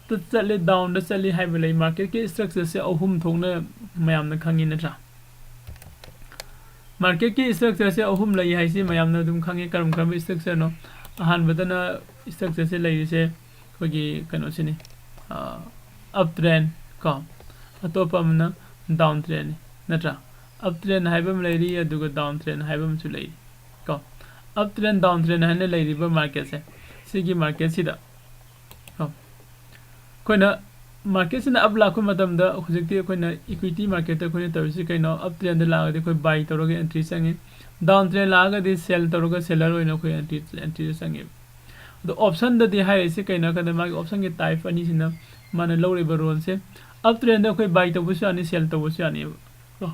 ꯇ ꯆꯠꯂꯤ, down ꯗ ꯆꯠꯂꯤ ꯍꯥꯏꯕ ꯂꯩ꯫ Market ꯀꯤ structure ꯁꯦ ꯑꯍꯨꯝ ꯊꯣꯛꯅ ꯃꯌꯥꯝꯅ ꯈꯪꯉꯤ ꯅꯠꯇ꯭ꯔꯥ? Market ꯀꯤ structure ꯁꯦ ꯑꯍꯨꯝ ꯂꯩ ꯍꯥꯏꯁꯤ ꯃꯌꯥꯝꯅ ꯑꯗꯨꯝ ꯈꯪꯉꯤ꯫ ꯀꯔꯝ ꯀꯔꯝꯕ structure ꯅꯣ? ꯑꯍꯥꯟꯕꯗꯅ structure ꯁꯦ ꯂꯩꯔꯤꯁꯦ ꯑꯩꯈꯣꯏꯒꯤ ꯀꯩꯅꯣꯁꯤꯅꯤ, up trend ꯀꯣ, ꯑꯇꯣꯞꯄ ꯑꯃꯅ down trend ꯅꯤ ꯅꯠꯇ꯭ꯔꯥ? Up trend ꯍꯥꯏꯕ ꯑꯃ ꯂꯩꯔꯤ, ꯑꯗꯨꯒ down trend ꯍꯥꯏꯕ ꯑꯃꯁꯨ ꯂꯩꯔꯤ ꯀꯣ꯫ Up trend, down trend ꯍꯥꯏꯅ ꯂꯩꯔꯤꯕ market ꯁꯦ, ꯁꯤꯒꯤ market ꯁꯤꯗ ꯀꯣ, ꯑꯩꯈꯣꯏꯅ ꯃꯥꯔꯀꯦꯠꯁꯤꯅ ꯑꯞ ꯂꯥꯛꯄ ꯃꯇꯝꯗ ꯍꯧꯖꯤꯛꯇꯤ ꯑꯩꯈꯣꯏꯅ ꯏꯀ꯭ꯋꯤꯇꯤ ꯃꯥꯔꯀꯦꯠꯇ ꯑꯩꯈꯣꯏꯅ ꯇꯧꯔꯤꯁꯤ ꯀꯩꯅꯣ? ꯑꯞ ꯇ꯭ꯔꯦꯟꯗ ꯂꯥꯛꯑꯒꯗꯤ ꯑꯩꯈꯣꯏ ꯕꯥꯏ ꯇꯧꯔꯒ ꯑꯦꯟꯇ꯭ꯔꯤ ꯆꯪꯉꯤ, ꯗꯥꯎꯟ ꯇ꯭ꯔꯦꯟ ꯂꯥꯛꯑꯒꯗꯤ ꯁꯦꯜ ꯇꯧꯔꯒ ꯁꯦꯂꯔ ꯑꯣꯏꯅ ꯑꯩꯈꯣꯏ ꯑꯦꯟꯇ꯭ꯔꯤ ꯑꯦꯟꯇ꯭ꯔꯤꯗ ꯆꯪꯉꯦꯕ꯫ ꯑꯗꯣ ꯑꯣꯞꯁꯟꯗꯗꯤ ꯍꯥꯏꯔꯤꯁꯤ ꯀꯩꯅꯣ ꯍꯥꯏ ꯀꯥꯟꯗ ꯃꯥꯒꯤ ꯑꯣꯞꯁꯟꯒꯤ ꯇꯥꯏꯞ ꯑꯅꯤꯁꯤꯅ ꯃꯥꯅ ꯂꯧꯔꯤꯕ ꯔꯣꯜꯁꯦ ꯑꯞ ꯇ꯭ꯔꯦꯟꯗ ꯑꯩꯈꯣꯏ ꯕꯥꯏ ꯇꯧꯕꯁꯨ ꯌꯥꯅꯤ, ꯁꯦꯜ ꯇꯧꯕꯁꯨ ꯌꯥꯅꯤꯕ ꯀꯣ꯫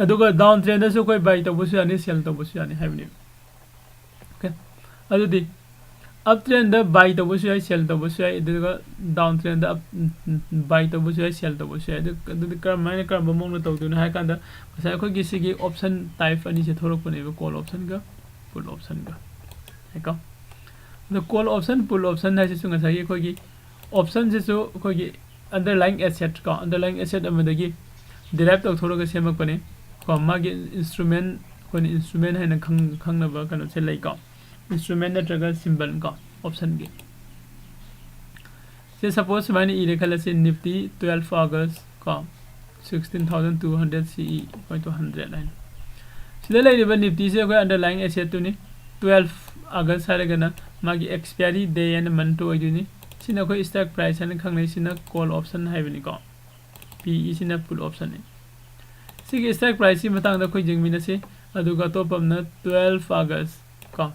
ꯑꯗꯨꯒ ꯗꯥꯎꯟ ꯇ꯭ꯔꯦꯟꯗꯁꯨ ꯑꯩꯈꯣꯏ ꯕꯥꯏ ꯇꯧꯕꯁꯨ ꯌꯥꯅꯤ, ꯁꯦꯜ ꯇꯧꯕꯁꯨ ꯌꯥꯅꯤ ꯍꯥꯏꯕꯅꯦꯕ꯫ ꯑꯣꯀꯦ, ꯑꯗꯨꯗꯤ ꯑꯞ ꯇ꯭ꯔꯦꯟꯗ ꯕꯥꯏ ꯇꯧꯕꯁꯨ ꯌꯥꯏ, ꯁꯦꯜ ꯇꯧꯕꯁꯨ ꯌꯥꯏ, ꯑꯗꯨꯒ ꯗꯥꯎꯟ ꯇ꯭ꯔꯦꯟꯗ ꯕꯥꯏ ꯇꯧꯕꯁꯨ ꯌꯥꯏ, ꯁꯦꯜ ꯇꯧꯕꯁꯨ ꯌꯥꯏ꯫ ꯑꯗꯨ ꯑꯗꯨꯗꯤ ꯀꯔꯝꯍꯥꯏꯅ, ꯀꯔꯝꯕ ꯃꯑꯣꯡꯗ ꯇꯧꯗꯣꯏꯅꯣ ꯍꯥꯏ ꯀꯥꯟꯗ ꯉꯁꯥꯏ ꯑꯩꯈꯣꯏꯒꯤ ꯁꯤꯒꯤ ꯑꯣꯞꯁꯟ ꯇꯥꯏꯞ ꯑꯅꯤꯁꯦ ꯊꯣꯛꯂꯛꯄꯅꯦꯕ, ꯀꯣꯜ ꯑꯣꯞꯁꯟꯒ ꯄꯨꯠ ꯑꯣꯞꯁꯟꯒ ꯍꯥꯏꯀꯣ꯫ ꯑꯗꯣ ꯀꯣꯜ ꯑꯣꯞꯁꯟ, ꯄꯨꯠ ꯑꯣꯞꯁꯟ ꯍꯥꯏꯁꯤꯁꯨ ꯉꯁꯥꯏꯒꯤ ꯑꯩꯈꯣꯏꯒꯤ ꯑꯣꯞꯁꯟꯁꯤꯁꯨ ꯑꯩꯈꯣꯏꯒꯤ underlying asset ꯀꯣ, underlying asset ꯑꯃꯗꯒꯤ derive ꯇꯧꯊꯣꯛꯂꯒ ꯁꯦꯝꯃꯛꯄꯅꯦ ꯀꯣ꯫ ꯃꯥꯒꯤ instrument, ꯑꯩꯈꯣꯏꯅ instrument ꯍꯥꯏꯅ ꯈꯪ-, ꯈꯪꯅꯕ ꯀꯩꯅꯣꯁꯦ ꯂꯩꯀꯣ, instrument ꯅꯠꯇ꯭ꯔꯒ symbol ꯀꯣ ꯑꯣꯞꯁꯟꯒꯤ꯫ ꯁꯦ suppose ꯁꯨꯃꯥꯏꯅ ꯏꯔꯦ ꯈꯜꯂꯁꯤ, Nifty twelve August ꯀꯣ, sixteen thousand two hundred C E equal to hundred ꯍꯥꯏꯅ꯫ ꯁꯤꯗ ꯂꯩꯔꯤꯕ Niftyꯁꯦ ꯑꯩꯈꯣꯏ underlying assetꯇꯨꯅꯤ꯫ Twelve August ꯍꯥꯏꯔꯒꯅ ꯃꯥꯒꯤ expiry day and month ꯑꯣꯏꯗꯣꯏꯅꯤ꯫ ꯁꯤꯅ ꯑꯩꯈꯣꯏ strike price ꯍꯥꯏꯅ ꯈꯪꯅꯩ, ꯁꯤꯅ call option ꯍꯥꯏꯕꯅꯤꯀꯣ꯫ P E ꯁꯤꯅ put optionꯅꯤ꯫ ꯁꯤꯒꯤ strike priceꯀꯤ ꯃꯇꯥꯡꯗ ꯑꯩꯈꯣꯏ ꯌꯦꯡꯃꯤꯟꯅꯁꯤ꯫ ꯑꯗꯨꯒ ꯑꯇꯣꯞꯄ ꯑꯃꯅ twelve August ꯀꯣ,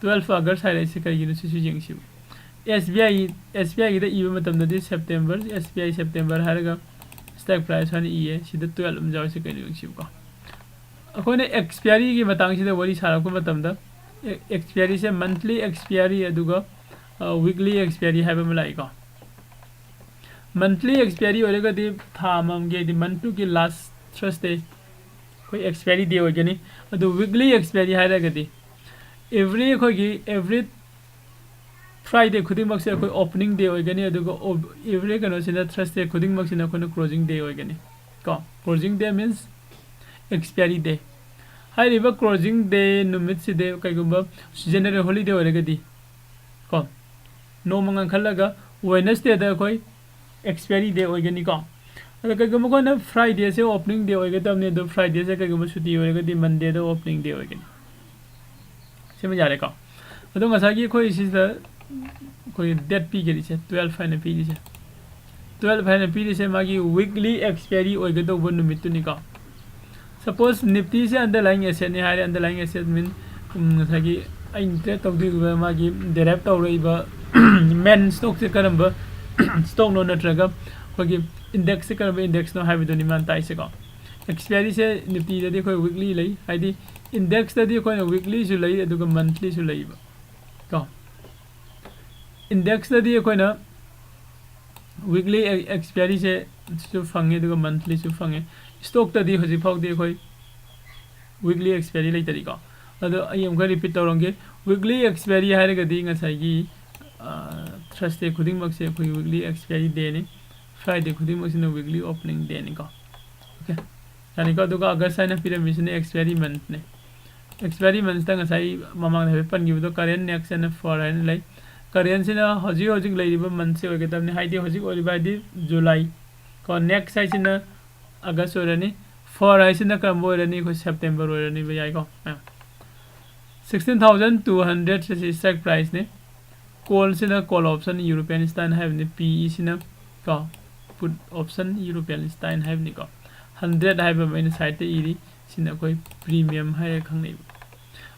twelve August ꯍꯥꯏꯔꯛꯏꯁꯤ ꯀꯔꯤꯒꯤꯅꯣ ꯁꯤꯁꯨ ꯌꯦꯡꯁꯤꯕ꯫ S B I, S B I ꯒꯤꯗ ꯏꯕ ꯃꯇꯝꯗꯗꯤ September, S B I September ꯍꯥꯏꯔꯒ strike price ꯍꯥꯏꯅ ꯏꯌꯦ꯫ ꯁꯤꯗ twelve ꯑꯃ ꯌꯥꯎꯔꯤꯁꯤ ꯀꯩꯅꯣ ꯌꯦꯡꯁꯤꯕꯀꯣ꯫ ꯑꯩꯈꯣꯏꯅ expiryꯒꯤ ꯃꯇꯥꯡꯁꯤꯗ ꯋꯥꯔꯤ ꯁꯥꯔꯛꯄ ꯃꯇꯝꯗ, ꯑꯦ-, expiryꯁꯦ monthly expiry ꯑꯗꯨꯒ, ꯑ, weekly expiry ꯍꯥꯏꯕ ꯑꯃ ꯂꯥꯛꯏꯀꯣ꯫ Monthly expiry ꯑꯣꯏꯔꯒꯗꯤ ꯊꯥ ꯑꯃꯃꯝꯒꯤ, ꯍꯥꯏꯗꯤ month twoꯒꯤ last Thursday ꯑꯩꯈꯣꯏ expiry day ꯑꯣꯏꯒꯅꯤ꯫ ꯑꯗꯨ weekly expiry ꯍꯥꯏꯔꯒꯗꯤ every, ꯑꯩꯈꯣꯏꯒꯤ every Friday ꯈꯨꯗꯤꯡꯃꯛꯁꯦ ꯑꯩꯈꯣꯏ opening day ꯑꯣꯏꯒꯅꯤ, ꯑꯗꯨꯒ ꯑꯣ-, every ꯀꯩꯅꯣꯁꯤꯅ Thursday ꯈꯨꯗꯤꯡꯃꯛꯁꯤꯅ ꯑꯩꯈꯣꯏꯅ closing day ꯑꯣꯏꯒꯅꯤ ꯀꯣ꯫ Closing day means expiry day꯫ ꯍꯥꯏꯔꯤꯕ closing day ꯅꯨꯃꯤꯠꯁꯤꯗ ꯀꯩꯒꯨꯝꯕ general holiday ꯑꯣꯏꯔꯒꯗꯤ ꯀꯣ, ꯅꯣꯡꯃ ꯉꯟꯈꯠꯂꯒ Wednesdayꯗ ꯑꯩꯈꯣꯏ expiry day ꯑꯣꯏꯒꯅꯤꯀꯣ꯫ ꯑꯗꯣ ꯀꯩꯒꯨꯝꯕ ꯑꯩꯈꯣꯏꯅ Fridayꯁꯦ opening day ꯑꯣꯏꯒꯗꯕꯅꯤ, ꯑꯗꯣ Fridayꯁꯦ ꯀꯩꯒꯨꯝꯕ ꯁꯨꯇꯤ ꯑꯣꯏꯔꯒꯗꯤ Mondayꯗ opening day ꯑꯣꯏꯒꯅꯤ꯫ ꯁꯤꯃ ꯌꯥꯔꯦꯀꯣ꯫ ꯑꯗꯣ ꯉꯁꯥꯏꯒꯤ ꯑꯩꯈꯣꯏ ꯁꯤꯗ ꯑꯩꯈꯣꯏꯒꯤ ꯗꯦꯠ ꯄꯤꯒꯔꯤꯁꯦ, ꯇ꯭ꯋꯦꯜꯐ ꯍꯥꯏꯅ ꯄꯤꯔꯤꯁꯦ, ꯇ꯭ꯋꯦꯜꯐ ꯍꯥꯏꯅ ꯄꯤꯔꯤꯁꯦ ꯃꯥꯒꯤ ꯋꯤꯛꯂꯤ ꯑꯦꯛꯁꯄꯤꯌꯔꯤ ꯑꯣꯏꯒꯗꯧꯕ ꯅꯨꯃꯤꯠꯇꯨꯅꯤꯀꯣ꯫ ꯁꯄꯣꯁ ꯅꯤꯐꯇꯤꯁꯦ ꯑꯟꯗꯔꯂꯥꯏꯡ ꯑꯦꯁꯦꯠꯅꯤ ꯍꯥꯏꯔꯦ꯫ ꯑꯟꯗꯔꯂꯥꯏꯡ ꯑꯦꯁꯦꯠ ꯃꯤꯟ ꯉꯁꯥꯏꯒꯤ ꯑꯩꯅ ꯇ꯭ꯔꯦꯠ ꯇꯧꯗꯣꯔꯤꯕ ꯃꯥꯒꯤ ꯗꯦꯔꯥꯏꯞ ꯇꯧꯔꯛꯏꯕ ꯃꯦꯟ ꯁ꯭ꯇꯣꯛꯁꯦ ꯀꯔꯝꯕ ꯁ꯭ꯇꯣꯛꯅꯣ ꯅꯠꯇ꯭ꯔꯒ ꯑꯩꯈꯣꯏꯒꯤ ꯏꯟꯗꯦꯛꯁꯁꯦ ꯀꯔꯝꯕ ꯏꯟꯗꯦꯛꯁꯅꯣ ꯍꯥꯏꯕꯗꯨꯅꯤ ꯃꯥꯅ ꯇꯥꯛꯏꯁꯦꯀꯣ꯫ ꯑꯦꯛꯁꯄꯤꯌꯔꯤꯁꯦ ꯅꯤꯐꯇꯤꯗꯗꯤ ꯑꯩꯈꯣꯏ ꯋꯤꯛꯂꯤ ꯂꯩ, ꯍꯥꯏꯗꯤ ꯏꯟꯗꯦꯛꯁꯇꯗꯤ ꯑꯩꯈꯣꯏꯅ ꯋꯤꯛꯂꯤꯁꯨ ꯂꯩ ꯑꯗꯨꯒ ꯃꯟꯊꯂꯤꯁꯨ ꯂꯩꯕ ꯀꯣ꯫ ꯏꯟꯗꯦꯛꯁꯇꯗꯤ ꯑꯩꯈꯣꯏꯅ ꯋꯤꯛꯂꯤ ꯑꯦꯛꯁꯄꯤꯌꯔꯤꯁꯦ ꯁꯨ ꯐꯪꯉꯦ ꯑꯗꯨꯒ ꯃꯟꯊꯂꯤꯁꯨ ꯐꯪꯉꯦ꯫ ꯁ꯭ꯇꯣꯛꯇꯗꯤ ꯍꯧꯖꯤꯛ ꯐꯥꯎꯗꯤ ꯑꯩꯈꯣꯏ ꯋꯤꯛꯂꯤ ꯑꯦꯛꯁꯄꯤꯌꯔꯤ ꯂꯩꯇꯔꯤꯀꯣ꯫ ꯑꯗꯣ ꯑꯩ ꯑꯃꯨꯛꯀ ꯔꯤꯄꯤꯠ ꯇꯧꯔꯝꯒꯦ꯫ ꯋꯤꯛꯂꯤ ꯑꯦꯛꯁꯄꯤꯌꯔꯤ ꯍꯥꯏꯔꯒꯗꯤ ꯉꯁꯥꯏꯒꯤ ꯊꯔꯁꯗꯦ ꯈꯨꯗꯤꯡꯃꯛꯁꯦ ꯑꯩꯈꯣꯏꯒꯤ ꯋꯤꯛꯂꯤ ꯑꯦꯛꯁꯄꯤꯌꯔꯤ ꯗꯦꯅꯤ꯫ ꯐ꯭ꯔꯥꯏꯗꯦ ꯈꯨꯗꯤꯡꯃꯛꯁꯤꯅ ꯋꯤꯛꯂꯤ ꯑꯣꯄꯅꯤꯡ ꯗꯦꯅꯤꯀꯣ꯫ ꯑꯣꯀꯦ, ꯌꯥꯅꯤꯀꯣ꯫ ꯑꯗꯨꯒ ꯑꯒꯁ ꯍꯥꯏꯅ ꯄꯤꯔꯝꯃꯤꯁꯤꯅ ꯑꯦꯛꯁꯄꯤꯌꯔꯤ ꯃꯟꯊꯅꯤ꯫ ꯑꯦꯛꯁꯄꯤꯌꯔꯤ ꯃꯟꯊꯇ ꯉꯁꯥꯏ ꯃꯃꯥꯡꯗ ꯍꯥꯏꯐꯦꯠ ꯄꯟꯈꯤꯕꯗꯣ ꯀꯔꯦꯟ, ꯅꯦꯛꯁ ꯑꯦꯟ ꯐꯣꯔ ꯍꯥꯏꯅ ꯂꯩ꯫ ꯀꯔꯦꯟꯁꯤꯅ ꯍꯧꯖꯤꯛ ꯍꯧꯖꯤꯛ ꯂꯩꯔꯤꯕ ꯃꯟꯊꯁꯦ ꯑꯣꯏꯒꯗꯕꯅꯤ, ꯍꯥꯏꯗꯤ ꯍꯧꯖꯤꯛ ꯑꯣꯏꯔꯤꯕ ꯍꯥꯏꯗꯤ ꯖꯨꯂꯥꯏ ꯀꯣ꯫ ꯅꯦꯛꯁ ꯍꯥꯏꯁꯤꯅ ꯑꯒꯁ ꯑꯣꯏꯔꯅꯤ꯫ ꯐꯣꯔ ꯍꯥꯏꯁꯤꯅ ꯀꯔꯝꯕ ꯑꯣꯏꯔꯅꯤ? ꯑꯩꯈꯣꯏ ꯁꯦꯞꯇꯦꯝꯕꯔ ꯑꯣꯏꯔꯅꯤꯕ, ꯌꯥꯏꯀꯣ꯫ ꯁꯤꯛꯁꯇꯤꯟ ꯊꯥꯎꯖꯟ ꯇꯨ ꯍꯟꯗ꯭ꯔꯦꯠꯁꯦ ꯁꯤ ꯁ꯭ꯇ꯭ꯔꯥꯏꯛ ꯄ꯭ꯔꯥꯏꯁꯅꯤ꯫ ꯀꯣꯜꯁꯤꯅ ꯀꯣꯜ ꯑꯣꯞꯁꯟ ꯌꯨꯔꯣꯄꯤꯌꯥꯟ ꯁ꯭ꯇꯥꯏꯜ ꯍꯥꯏꯕꯅꯤ, ꯄꯤ ꯏꯁꯤꯅ ꯀꯣ ꯄꯨꯠ ꯑꯣꯞꯁꯟ ꯌꯨꯔꯣꯄꯤꯌꯥꯟ ꯁ꯭ꯇꯥꯏꯜ ꯍꯥꯏꯕꯅꯤꯀꯣ꯫ ꯍꯟꯗ꯭ꯔꯦꯠ ꯍꯥꯏꯕ ꯑꯃ ꯑꯩꯅ ꯁꯥꯏꯠꯇ ꯏꯔꯤ, ꯁꯤꯅ ꯑꯩꯈꯣꯏ ꯄ꯭ꯔꯤꯃꯤꯌꯝ ꯍꯥꯏꯔꯒ ꯈꯪꯅꯩꯕ꯫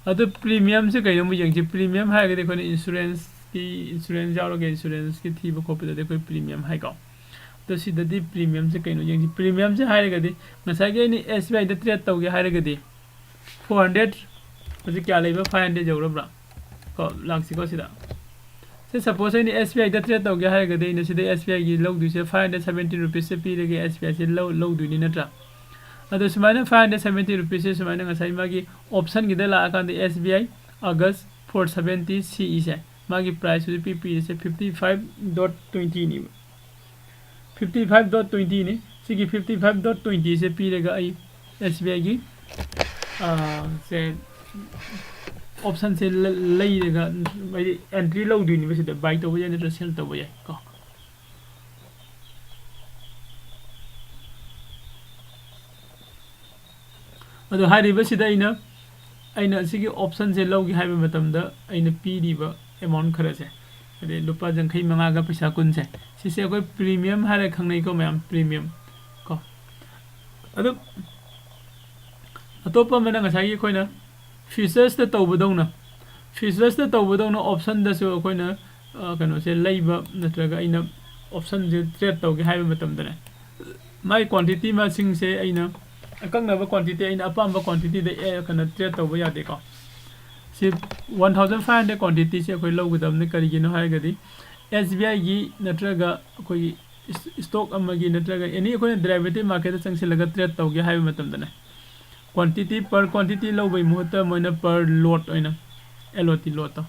ꯑꯗꯣ ꯄ꯭ꯔꯤꯃꯤꯌꯝꯁꯦ ꯀꯩꯅꯣ ꯑꯃꯨꯛ ꯌꯦꯡꯁꯤ꯫ ꯄ꯭ꯔꯤꯃꯤꯌꯝ ꯍꯥꯏꯔꯒꯗꯤ ꯑꯩꯈꯣꯏꯅ ꯏꯟꯁꯨꯔꯦꯟꯁꯀꯤ, ꯏꯟꯁꯨꯔꯦꯟꯁ ꯌꯥꯎꯔꯒ ꯏꯟꯁꯨꯔꯦꯟꯁꯀꯤ ꯊꯤꯕ ꯈꯣꯠꯄꯗꯗꯤ ꯑꯩꯈꯣꯏ ꯄ꯭ꯔꯤꯃꯤꯌꯝ ꯍꯥꯏꯀꯣ꯫ ꯑꯗꯣ ꯁꯤꯗꯗꯤ ꯄ꯭ꯔꯤꯃꯤꯌꯝꯁꯦ ꯀꯩꯅꯣ ꯌꯦꯡꯁꯤ꯫ ꯄ꯭ꯔꯤꯃꯤꯌꯝꯁꯦ ꯍꯥꯏꯔꯒꯗꯤ ꯉꯁꯥꯏꯒꯤ ꯑꯩꯅ ꯑꯦꯁ ꯕꯤ ꯑꯥꯏꯗ ꯇ꯭ꯔꯦꯠ ꯇꯧꯒꯦ ꯍꯥꯏꯔꯒꯗꯤ ꯐꯣꯔ ꯍꯟꯗ꯭ꯔꯦꯠ, ꯍꯧꯖꯤꯛ ꯀꯌꯥ ꯂꯩꯕ? ꯐꯥꯏꯚ ꯍꯟꯗ꯭ꯔꯦꯠ ꯌꯧꯔꯕ꯭ꯔꯥ? ꯀꯣ, ꯂꯥꯛꯁꯤꯀꯣ ꯁꯤꯗ꯫ ꯁꯦ, ꯁꯄꯣꯁ ꯑꯩꯅ ꯑꯦꯁ ꯕꯤ ꯑꯥꯏꯗ ꯇ꯭ꯔꯦꯠ ꯇꯧꯒꯦ ꯍꯥꯏꯔꯒꯗꯤ ꯑꯩꯅ ꯁꯤꯗ ꯑꯦꯁ ꯕꯤ ꯑꯥꯏꯒꯤ ꯂꯧꯗꯣꯏꯁꯦ ꯐꯥꯏꯚ ꯍꯟꯗ꯭ꯔꯦꯠ ꯁꯕꯦꯟꯇꯤꯟ ꯔꯨꯄꯤꯁꯁꯦ ꯄꯤꯔꯒ ꯑꯦꯁ ꯕꯤ ꯑꯥꯏꯁꯦ ꯂꯧ-, ꯂꯧꯗꯣꯏꯅꯤ ꯅꯠꯇ꯭ꯔꯥ? ꯑꯗꯣ ꯁꯨꯃꯥꯏꯅ ꯐꯥꯏꯚ ꯍꯟꯗ꯭ꯔꯦꯠ ꯁꯕꯦꯟꯇꯤ ꯔꯨꯄꯤꯁꯁꯦ ꯁꯨꯃꯥꯏꯅ ꯉꯁꯥꯏ ꯃꯥꯒꯤ ꯑꯣꯞꯁꯟꯒꯤꯗ ꯂꯥꯛꯑꯀꯥꯟꯗ S B I August four seventy C ꯏꯁꯦ ꯃꯥꯒꯤ ꯄ꯭ꯔꯥꯏꯁ ꯍꯧꯖꯤꯛ ꯄꯤ-, ꯄꯤꯔꯤꯁꯦ ꯐꯤꯐꯇꯤ ꯐꯥꯏꯚ ꯗꯣꯠ ꯇ꯭ꯋꯦꯟꯇꯤꯅꯦꯕ꯫ ꯐꯤꯐꯇꯤ ꯐꯥꯏꯚ ꯗꯣꯠ ꯇ꯭ꯋꯦꯟꯇꯤꯅꯤ꯫ ꯁꯤꯒꯤ ꯐꯤꯐꯇꯤ ꯐꯥꯏꯚ ꯗꯣꯠ ꯇ꯭ꯋꯦꯟꯇꯤꯁꯦ ꯄꯤꯔꯒ ꯑꯩ ꯑꯦꯁ ꯕꯤ ꯑꯥꯏꯒꯤ, ꯑꯥ, ꯁꯦ, ꯑꯣꯞꯁꯟꯁꯦ ꯂ-, ꯂꯩꯔꯒ, ꯍꯥꯏꯗꯤ, ꯑꯦꯟꯇ꯭ꯔꯤ ꯂꯧꯗꯣꯏꯅꯦꯕ ꯁꯤꯗ, ꯕꯥꯏ ꯇꯧꯕ ꯌꯥꯏ ꯅꯠꯇ꯭ꯔꯒ ꯁꯦꯜ ꯇꯧꯕ ꯌꯥꯏ ꯀꯣ꯫ ꯑꯗꯣ ꯍꯥꯏꯔꯤꯕꯁꯤꯗ ꯑꯩꯅ, ꯑꯩꯅ ꯑꯁꯤꯒꯤ ꯑꯣꯞꯁꯟꯁꯦ ꯂꯧꯒꯦ ꯍꯥꯏꯕ ꯃꯇꯝꯗ ꯑꯩꯅ ꯄꯤꯔꯤꯕ ꯑꯦꯃꯥꯎꯟ ꯈꯔꯁꯦ, ꯑꯗꯩ ꯂꯨꯄꯥ ꯌꯥꯡꯈꯩ ꯃꯉꯥꯒ ꯄꯩꯁꯥ ꯀꯨꯟꯁꯦ, ꯁꯤꯁꯦ ꯑꯩꯈꯣꯏ premium ꯍꯥꯏꯔ ꯈꯪꯅꯩꯀꯣ ꯃꯌꯥꯝ, premium ꯀꯣ꯫ ꯑꯗꯨ ꯑꯇꯣꯞꯄ ꯑꯃꯅ ꯉꯁꯥꯏꯒꯤ ꯑꯩꯈꯣꯏꯅ futuresꯇ ꯇꯧꯕꯗꯧꯅ, futuresꯇ ꯇꯧꯕꯗꯧꯅ optionꯗꯁꯨ ꯑꯩꯈꯣꯏꯅ, ꯑ, ꯀꯩꯅꯣꯁꯦ ꯂꯩꯕ ꯅꯠꯇ꯭ꯔꯒ ꯑꯩꯅ optionꯁꯦ trade ꯇꯧꯒꯦ ꯍꯥꯏꯕ ꯃꯇꯝꯗꯅꯦ, ꯃꯥꯏ quantity ꯃꯁꯤꯡꯁꯦ ꯑꯩꯅ ꯑꯀꯛꯅꯕ quantity, ꯑꯩꯅ ꯑꯄꯥꯝꯕ quantityꯗ ꯑꯦ, ꯀꯩꯅꯣ, trade ꯇꯧꯕ ꯌꯥꯗꯦꯀꯣ꯫ ꯁꯤ one thousand five hundred quantityꯁꯦ ꯑꯩꯈꯣꯏ ꯂꯧꯒꯗꯕꯅꯤ꯫ ꯀꯔꯤꯒꯤꯅꯣ ꯍꯥꯏꯔꯒꯗꯤ SBIꯒꯤ ꯅꯠꯇ꯭ꯔꯒ ꯑꯩꯈꯣꯏꯒꯤ ꯏꯁ-, stock ꯑꯃꯒꯤ ꯅꯠꯇ꯭ꯔꯒ any ꯑꯩꯈꯣꯏꯅ derivative marketꯇ ꯆꯪꯁꯤꯜꯂꯒ trade ꯇꯧꯒꯦ ꯍꯥꯏꯕ ꯃꯇꯝꯗꯅꯦ, quantity, per quantity ꯂꯧꯕꯒꯤ ꯃꯍꯨꯠꯇ ꯃꯣꯏꯅ per lot ꯑꯣꯏꯅ, L O T lotꯇꯣ,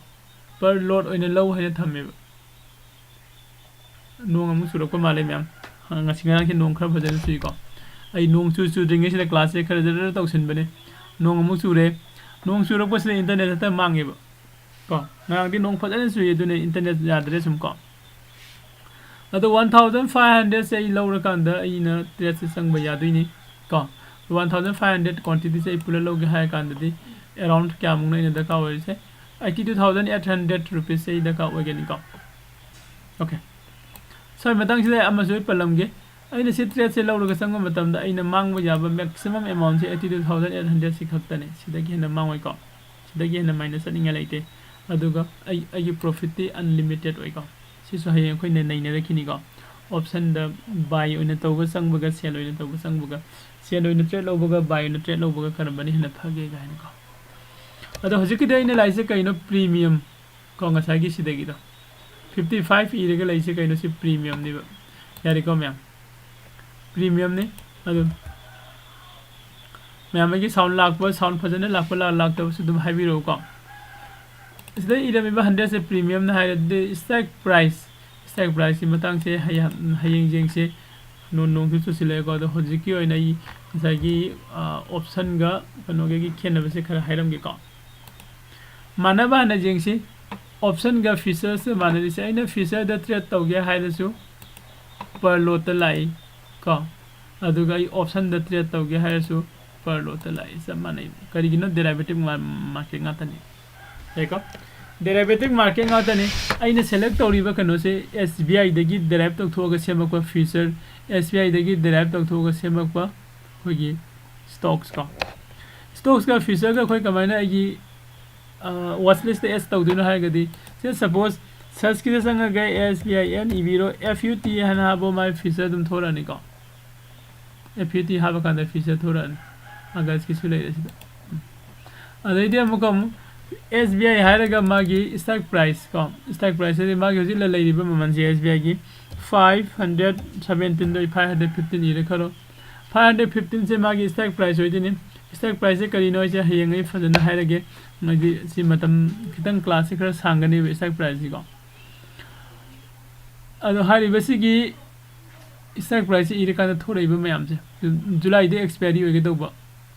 per lot ꯑꯣꯏꯅ ꯂꯧ ꯍꯥꯏꯅ ꯊꯝꯃꯦꯕ꯫ ꯅꯣꯡ ꯑꯃꯨꯛ ꯆꯨꯔꯛꯄ ꯃꯥꯜꯂꯦ ꯃꯌꯥꯝ꯫ ꯉꯁꯤ ꯉꯔꯥꯡꯁꯦ ꯅꯣꯡ ꯈꯔ ꯐꯖꯅ ꯆꯨꯏꯀꯣ꯫ ꯑꯩ ꯅꯣꯡ ꯆꯨ ꯆꯨꯗ꯭ꯔꯤꯉꯩꯁꯤꯗ classꯁꯦ ꯈꯔ ꯖꯔ ꯖꯔ ꯇꯧꯁꯤꯟꯕꯅꯦ꯫ ꯅꯣꯡ ꯑꯃꯨꯛ ꯆꯨꯔꯦ꯫ ꯅꯣꯡ ꯆꯨꯔꯛꯄꯁꯤꯗ internet ꯍꯦꯛꯇ ꯃꯥꯡꯉꯦꯕ꯫ ꯀꯣ, ꯉꯔꯥꯡꯗꯤ ꯅꯣꯡ ꯐꯖꯅ ꯆꯨꯏ, ꯑꯗꯨꯅ internet ꯌꯥꯗ꯭ꯔꯦ ꯁꯨꯝ ꯀꯣ꯫ ꯑꯗꯣ one thousand five hundredꯁꯦ ꯑꯩ ꯂꯧꯔꯀꯥꯟꯗ ꯑꯩꯅ tradeꯁꯦ ꯆꯪꯕ ꯌꯥꯗꯣꯏꯅꯤ ꯀꯣ꯫ One thousand five hundred quantityꯁꯦ ꯑꯩ ꯄꯨꯂꯞ ꯂꯧꯒꯦ ꯍꯥꯏꯔ ꯀꯥꯟꯗꯗꯤ around ꯀꯌꯥꯃꯨꯛꯅꯣ ꯑꯩꯅ ꯗꯔꯀꯥꯔ ꯑꯣꯏꯔꯤꯁꯦ? Eighty two thousand eight hundred rupeesꯁꯦ ꯑꯩ ꯗꯔꯀꯥꯔ ꯑꯣꯏꯒꯅꯤꯀꯣ꯫ Okay꯫ ꯁ꯭ꯋꯥꯏ ꯃꯇꯥꯡꯁꯤꯗ ꯑꯃꯁꯨ ꯑꯩ ꯄꯜꯂꯝꯒꯦ꯫ ꯑꯩꯅ ꯁꯤ tradeꯁꯦ ꯂꯧꯔꯒ ꯆꯪꯕ ꯃꯇꯝꯗ ꯑꯩꯅ ꯃꯥꯡꯕ ꯌꯥꯕ maximum amountꯁꯦ eighty two thousand eight hundredꯁꯤ ꯈꯛꯇꯅꯦ꯫ ꯁꯤꯗꯒꯤ ꯍꯦꯟꯅ ꯃꯥꯡꯉꯣꯏꯀꯣ꯫ ꯁꯤꯗꯒꯤ ꯍꯦꯟꯅ minus ꯆꯠꯅꯤꯡꯉꯥꯏ ꯂꯩꯇꯦ꯫ ꯑꯗꯨꯒ ꯑꯩ, ꯑꯩꯒꯤ profitꯇꯤ unlimited ꯑꯣꯏꯀꯣ꯫ ꯁꯤꯁꯨ ꯍꯌꯦꯡ ꯑꯩꯈꯣꯏꯅ ꯅꯩꯅꯔꯛꯈꯤꯅꯤꯀꯣ꯫ Optionꯗ buy ꯑꯣꯏꯅ ꯇꯧꯕ ꯆꯪꯕꯒ, sell ꯑꯣꯏꯅ ꯇꯧꯕ ꯆꯪꯕꯒ, sell ꯑꯣꯏꯅ trade ꯂꯧꯕꯒ, buy ꯑꯣꯏꯅ trade ꯂꯧꯕꯒ ꯀꯔꯝꯕꯅ ꯍꯦꯟꯅ ꯐꯒꯦ ꯀꯥꯏꯅꯀꯣ꯫ ꯑꯗꯣ ꯍꯧꯖꯤꯛꯀꯤꯗꯤ ꯑꯩꯅ ꯂꯥꯛꯏꯁꯦ ꯀꯩꯅꯣ? Premium ꯀꯣ, ꯉꯁꯥꯏꯒꯤ ꯁꯤꯗꯒꯤꯗꯣ fifty five ꯏꯔꯒ ꯂꯩꯁꯦ ꯀꯩꯅꯣ? ꯁꯤ premiumꯅꯦꯕ꯫ ꯌꯥꯔꯦꯀꯣ ꯃꯌꯥꯝ? Premiumꯅꯤ꯫ ꯑꯗꯨ ꯃꯌꯥꯝ ꯑꯩꯒꯤ sound ꯂꯥꯛꯄ, sound ꯐꯖꯅ ꯂꯥꯛꯄ ꯂꯥ-, ꯂꯥꯛꯇꯕꯁꯨ ꯑꯗꯨꯝ ꯍꯥꯏꯕꯤꯔꯛꯎꯀꯣ꯫ ꯁꯤꯗ ꯏꯔꯝꯃꯤꯕ hundredꯁꯦ premiumꯅ ꯍꯥꯏꯔꯦ꯫ ꯑꯗꯨꯗꯤ strike price, strike priceꯀꯤ ꯃꯇꯥꯡꯁꯦ ꯍꯌꯦꯡ, ꯍꯌꯦꯡ ꯌꯦꯡꯁꯦ꯫ ꯅꯣ-, ꯅꯣꯡꯁꯨ ꯆꯨꯁꯤꯜꯂꯛꯑꯦꯀꯣ꯫ ꯑꯗꯣ ꯍꯧꯖꯤꯛꯀꯤ ꯑꯣꯏꯅ ꯑꯩ ꯉꯁꯥꯏꯒꯤ, ꯑ, optionꯒ ꯀꯩꯅꯣꯒꯤ ꯈꯦꯠꯅꯕꯁꯦ ꯈꯔ ꯍꯥꯏꯔꯝꯒꯦꯀꯣ꯫ ꯃꯥꯟꯅꯕ ꯍꯥꯟꯅ ꯌꯦꯡꯁꯤ꯫ Optionꯒ futuresꯀ ꯃꯥꯟꯅꯔꯤꯁꯦ, ꯑꯩꯅ futureꯗ trade ꯇꯧꯒꯦ ꯍꯥꯏꯔꯁꯨ per lotꯇ ꯂꯥꯛꯏ ꯀꯣ, ꯑꯗꯨꯒ ꯑꯩ optionꯗ trade ꯇꯧꯒꯦ ꯍꯥꯏꯔꯁꯨ per lotꯇ ꯂꯥꯛꯏ, ꯆꯞ ꯃꯥꯟꯅꯩ꯫ ꯀꯔꯤꯒꯤꯅꯣ? Derivative ꯃꯥ-, market ꯉꯥꯛꯇꯅꯤ꯫ ꯌꯥꯏꯀꯣ? Derivative market ꯉꯥꯛꯇꯅꯤ꯫ ꯑꯩꯅ select ꯇꯧꯔꯤꯕ ꯀꯩꯅꯣꯁꯦ S B I ꯗꯒꯤ derive ꯇꯧꯊꯣꯛꯑꯒ ꯁꯦꯝꯃꯛꯄ future, S B I ꯗꯒꯤ derive ꯇꯧꯊꯣꯛꯑꯒ ꯁꯦꯝꯃꯛꯄ ꯑꯩꯈꯣꯏꯒꯤ stocks ꯀꯣ꯫ Stocks ꯀ future ꯒ ꯑꯩꯈꯣꯏ ꯀꯃꯥꯏꯅ ꯑꯩꯒꯤ watch list ꯇ add ꯇꯧꯗꯣꯏꯅꯣ ꯍꯥꯏꯔꯒꯗꯤ, ꯁꯤꯗ suppose search ꯀꯤꯗ ꯆꯪꯉꯒ S B I N ꯏꯕꯤꯔꯣ, F U T ꯍꯥꯏꯅ ꯍꯥꯞꯄꯣ, ꯃꯥꯏ future ꯑꯗꯨꯝ ꯊꯣꯔꯛꯑꯅꯤꯀꯣ꯫ F U T ꯍꯥꯞꯄ ꯀꯥꯟꯗ future ꯊꯣꯔꯛꯑꯅꯤ꯫ August ꯀꯤꯁꯨ ꯂꯩꯔꯦ ꯁꯤꯗ꯫ ꯎꯝ꯫ ꯑꯗꯩꯗꯤ ꯑꯃꯨꯛꯀ ꯑꯃꯨꯛ S B I ꯍꯥꯏꯔꯒ ꯃꯥꯒꯤ stock price ꯀꯣ, stock price ꯍꯥꯏꯗꯤ ꯃꯥꯒꯤ ꯍꯧꯖꯤꯛ ꯂꯩꯔꯤꯕ ꯃꯃꯜꯁꯦ S B I ꯒꯤ five hundred seventeen ꯗꯣ five hundred fifteen ꯏꯔꯦ ꯈꯜꯂꯣ꯫ Five hundred fifteen ꯁꯦ ꯃꯥꯒꯤ stock price ꯑꯣꯏꯗꯣꯏꯅꯤ꯫ Stock price ꯁꯦ ꯀꯔꯤꯅꯣ ꯑꯩꯁꯦ ꯍꯌꯦꯡ ꯑꯩ ꯐꯖꯅ ꯍꯥꯏꯔꯒꯦ꯫ ꯍꯥꯏꯗꯤ ꯁꯤ ꯃꯇꯝ ꯈꯤꯇꯪ class ꯁꯦ ꯈꯔ ꯁꯥꯡꯒꯅꯦꯕ stock price ꯁꯤꯀꯣ꯫ ꯑꯗꯣ ꯍꯥꯏꯔꯤꯕꯁꯤꯒꯤ stock price ꯁꯦ ꯏꯔꯀꯥꯟꯗ ꯊꯣꯔꯛꯏꯕ ꯃꯌꯥꯝꯁꯦ, July ꯗ expiry ꯑꯣꯏꯒꯗꯧꯕ,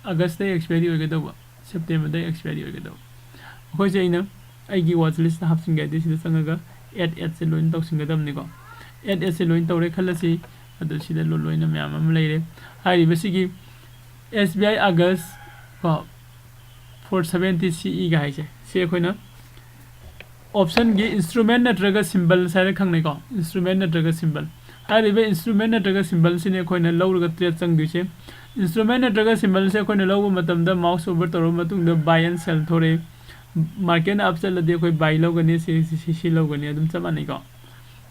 August ꯇ expiry ꯑꯣꯏꯒꯗꯧꯕ, September ꯗ expiry ꯑꯣꯏꯒꯗꯧꯕ꯫ ꯑꯩꯈꯣꯏꯁꯦ ꯑꯩꯅ ꯑꯩꯒꯤ watch list ꯇ ꯍꯥꯞꯆꯤꯟꯒꯦ ꯍꯥꯏꯗꯤ ꯁꯤꯗ ꯆꯪꯉꯒ add add ꯁꯦ ꯂꯣꯏꯅ ꯇꯧꯁꯤꯟꯒꯗꯕꯅꯤꯀꯣ꯫ Add add ꯁꯦ ꯂꯣꯏꯅ ꯇꯧꯔꯦ ꯈꯜꯂꯁꯤ꯫ ꯑꯗꯣ ꯁꯤꯗ ꯂꯣ-, ꯂꯣꯏꯅ ꯃꯌꯥꯝ ꯑꯃ ꯂꯩꯔꯦ꯫ ꯍꯥꯏꯔꯤꯕꯁꯤꯒꯤ S B I August ꯀꯣ, four seventy C E ꯒ ꯍꯥꯏꯁꯦ, ꯁꯤ ꯑꯩꯈꯣꯏꯅ option ꯒꯤ instrument ꯅꯠꯇ꯭ꯔꯒ symbols ꯍꯥꯏꯅ ꯈꯪꯅꯩꯀꯣ꯫ Instrument ꯅꯠꯇ꯭ꯔꯒ symbol꯫ ꯍꯥꯏꯔꯤꯕ instrument ꯅꯠꯇ꯭ꯔꯒ symbol ꯁꯤꯅꯤ ꯑꯩꯈꯣꯏꯅ ꯂꯧꯔꯒ trade ꯆꯪꯗꯣꯏꯁꯦ꯫ Instrument ꯅꯠꯇ꯭ꯔꯒ symbol ꯁꯦ ꯑꯩꯈꯣꯏꯅ ꯂꯧꯕ ꯃꯇꯝꯗ mouse over ꯇꯧꯔꯕ ꯃꯇꯨꯡꯗ buy and sell ꯊꯣꯔꯛꯑꯦ꯫ Market ꯅ up ꯆꯠꯂꯗꯤ ꯑꯩꯈꯣꯏ buy ꯂꯧꯒꯅꯤ, ꯁꯤ, ꯁꯤ, ꯁꯤ, ꯁꯤ ꯂꯧꯒꯅꯤ, ꯑꯗꯨꯝ ꯆꯞ ꯃꯥꯟꯅꯩꯀꯣ꯫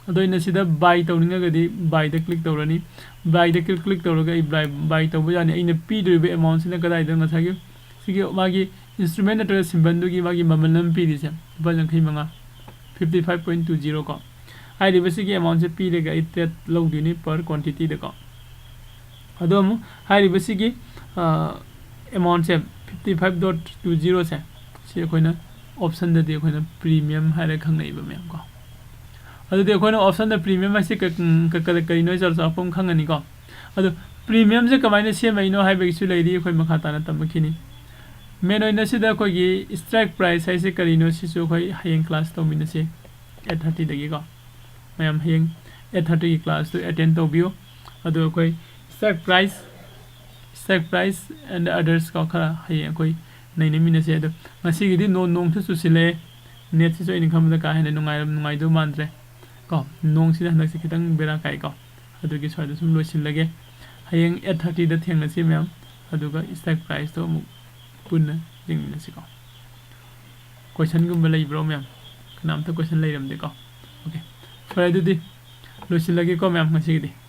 ꯑꯗꯣ ꯑꯩꯅ ꯁꯤꯗ buy ꯇꯧꯅꯤꯡꯉꯒꯗꯤ buy ꯗ click ꯇꯧꯔꯅꯤ꯫ Buy ꯗ click, click ꯇꯧꯔꯒ ꯑꯩ buy, buy ꯇꯧꯕ ꯌꯥꯅꯤ꯫ ꯑꯩꯅ ꯄꯤꯗꯣꯔꯤꯕ amount ꯁꯤꯅ ꯀꯗꯥꯏꯗ, ꯉꯁꯥꯏꯒꯤ ꯁꯤꯒꯤ ꯃꯥꯒꯤ instrument ꯅꯠꯇ꯭ꯔꯒ symbolꯗꯨꯒꯤ ꯃꯥꯒꯤ ꯃꯃꯜ ꯑꯃ ꯄꯤꯔꯤꯁꯦ, ꯂꯨꯄꯥ ꯌꯥꯡꯈꯩ ꯃꯉꯥ, fifty five point two zero ꯀꯣ꯫ ꯍꯥꯏꯔꯤꯕꯁꯤꯒꯤ amount ꯁꯦ ꯄꯤꯔꯒ ꯑꯩ trade ꯂꯧꯗꯣꯏꯅꯤ per quantity ꯗꯀꯣ꯫ ꯑꯗꯣ ꯑꯃꯨꯛ ꯍꯥꯏꯔꯤꯕꯁꯤꯒꯤ, ꯑ, amount ꯁꯦ fifty five dot two zero ꯁꯦ, ꯁꯤ ꯑꯩꯈꯣꯏꯅ option ꯗꯗꯤ ꯑꯩꯈꯣꯏꯅ premium ꯍꯥꯏꯔꯒ ꯈꯪꯅꯩꯕ ꯃꯌꯥꯝ ꯀꯣ꯫ ꯑꯗꯨꯗꯤ ꯑꯩꯈꯣꯏꯅ option ꯗ premium ꯍꯥꯏꯁꯦ ꯀ-, ꯀ-, ꯀ-, ꯀꯔꯤꯅꯣ ꯆꯥꯎꯔꯥꯛꯄ ꯑꯃ ꯈꯪꯉꯅꯤꯀꯣ꯫ ꯑꯗꯣ premium ꯁꯦ ꯀꯃꯥꯏꯅ ꯁꯦꯝꯃꯛꯏꯅꯣ ꯍꯥꯏꯕꯒꯤꯁꯨ ꯂꯩꯔꯤ, ꯑꯩꯈꯣꯏ ꯃꯈꯥ ꯇꯥꯅ ꯇꯝꯃꯛꯈꯤꯅꯤ꯫ Main ꯑꯣꯏꯅ ꯁꯤꯗ ꯑꯩꯈꯣꯏꯒꯤ strike price ꯍꯥꯏꯁꯦ ꯀꯔꯤꯅꯣ, ꯁꯤꯁꯨ ꯑꯩꯈꯣꯏ ꯍꯌꯦꯡ class ꯇꯧꯃꯤꯟꯅꯁꯤ, eight thirty ꯗꯒꯤꯀꯣ꯫ ꯃꯌꯥꯝ ꯍꯌꯦꯡ eight thirty ꯒꯤ class ꯇꯨ attend ꯇꯧꯕꯤꯌꯨ꯫ ꯑꯗꯣ ꯑꯩꯈꯣꯏ strike price, strike price and others ꯀꯣ, ꯈꯔ ꯍꯌꯦꯡ ꯑꯩꯈꯣꯏ ꯅꯩꯅꯃꯤꯟꯅꯁꯦ꯫ ꯑꯗꯣ ꯉꯁꯤꯒꯤꯗꯤ ꯅꯣ-, ꯅꯣꯡꯁꯨ ꯆꯨꯁꯤꯜꯂꯛꯑꯦ, ꯅꯦꯠꯁꯤꯁꯨ ꯑꯩꯅ ꯈꯟꯕꯗ ꯀꯥ ꯍꯦꯟꯅ ꯅꯨꯡꯉꯥꯏꯔꯝ ꯅꯨꯡꯉꯥꯏꯗꯧ ꯃꯥꯟꯗ꯭ꯔꯦ꯫ ꯀꯣ, ꯅꯣꯡꯁꯤꯅ ꯍꯟꯗꯛꯁꯦ ꯈꯤꯇꯪ ꯕꯦꯔꯥ ꯀꯥꯏꯀꯣ꯫ ꯑꯗꯨꯒꯤ ꯁ꯭ꯋꯥꯏꯗ ꯁꯨꯝ ꯂꯣꯏꯁꯤꯜꯂꯒꯦ꯫ ꯍꯌꯦꯡ ꯑꯩꯠ ꯊꯥꯔꯇꯤꯗ ꯊꯦꯡꯅꯁꯤ ꯃꯌꯥꯝ꯫ ꯑꯗꯨꯒ ꯁ꯭ꯇꯣꯛ ꯄ꯭ꯔꯥꯏꯁꯇꯣ ꯑꯃꯨꯛ ꯄꯨꯟꯅ ꯌꯦꯡꯃꯤꯟꯅꯁꯤꯀꯣ꯫ ꯀꯣꯏꯁꯟꯒꯨꯝꯕ ꯂꯩꯕ꯭ꯔꯣ ꯃꯌꯥꯝ? ꯀꯅꯥꯝꯇ ꯀꯣꯏꯁꯟ ꯂꯩꯔꯝꯗꯦꯀꯣ꯫ ꯑꯣꯀꯦ, ꯐꯔꯦ, ꯑꯗꯨꯗꯤ ꯂꯣꯏꯁꯤꯜꯂꯒꯦꯀꯣ ꯃꯌꯥꯝ ꯉꯁꯤꯒꯤꯗꯤ꯫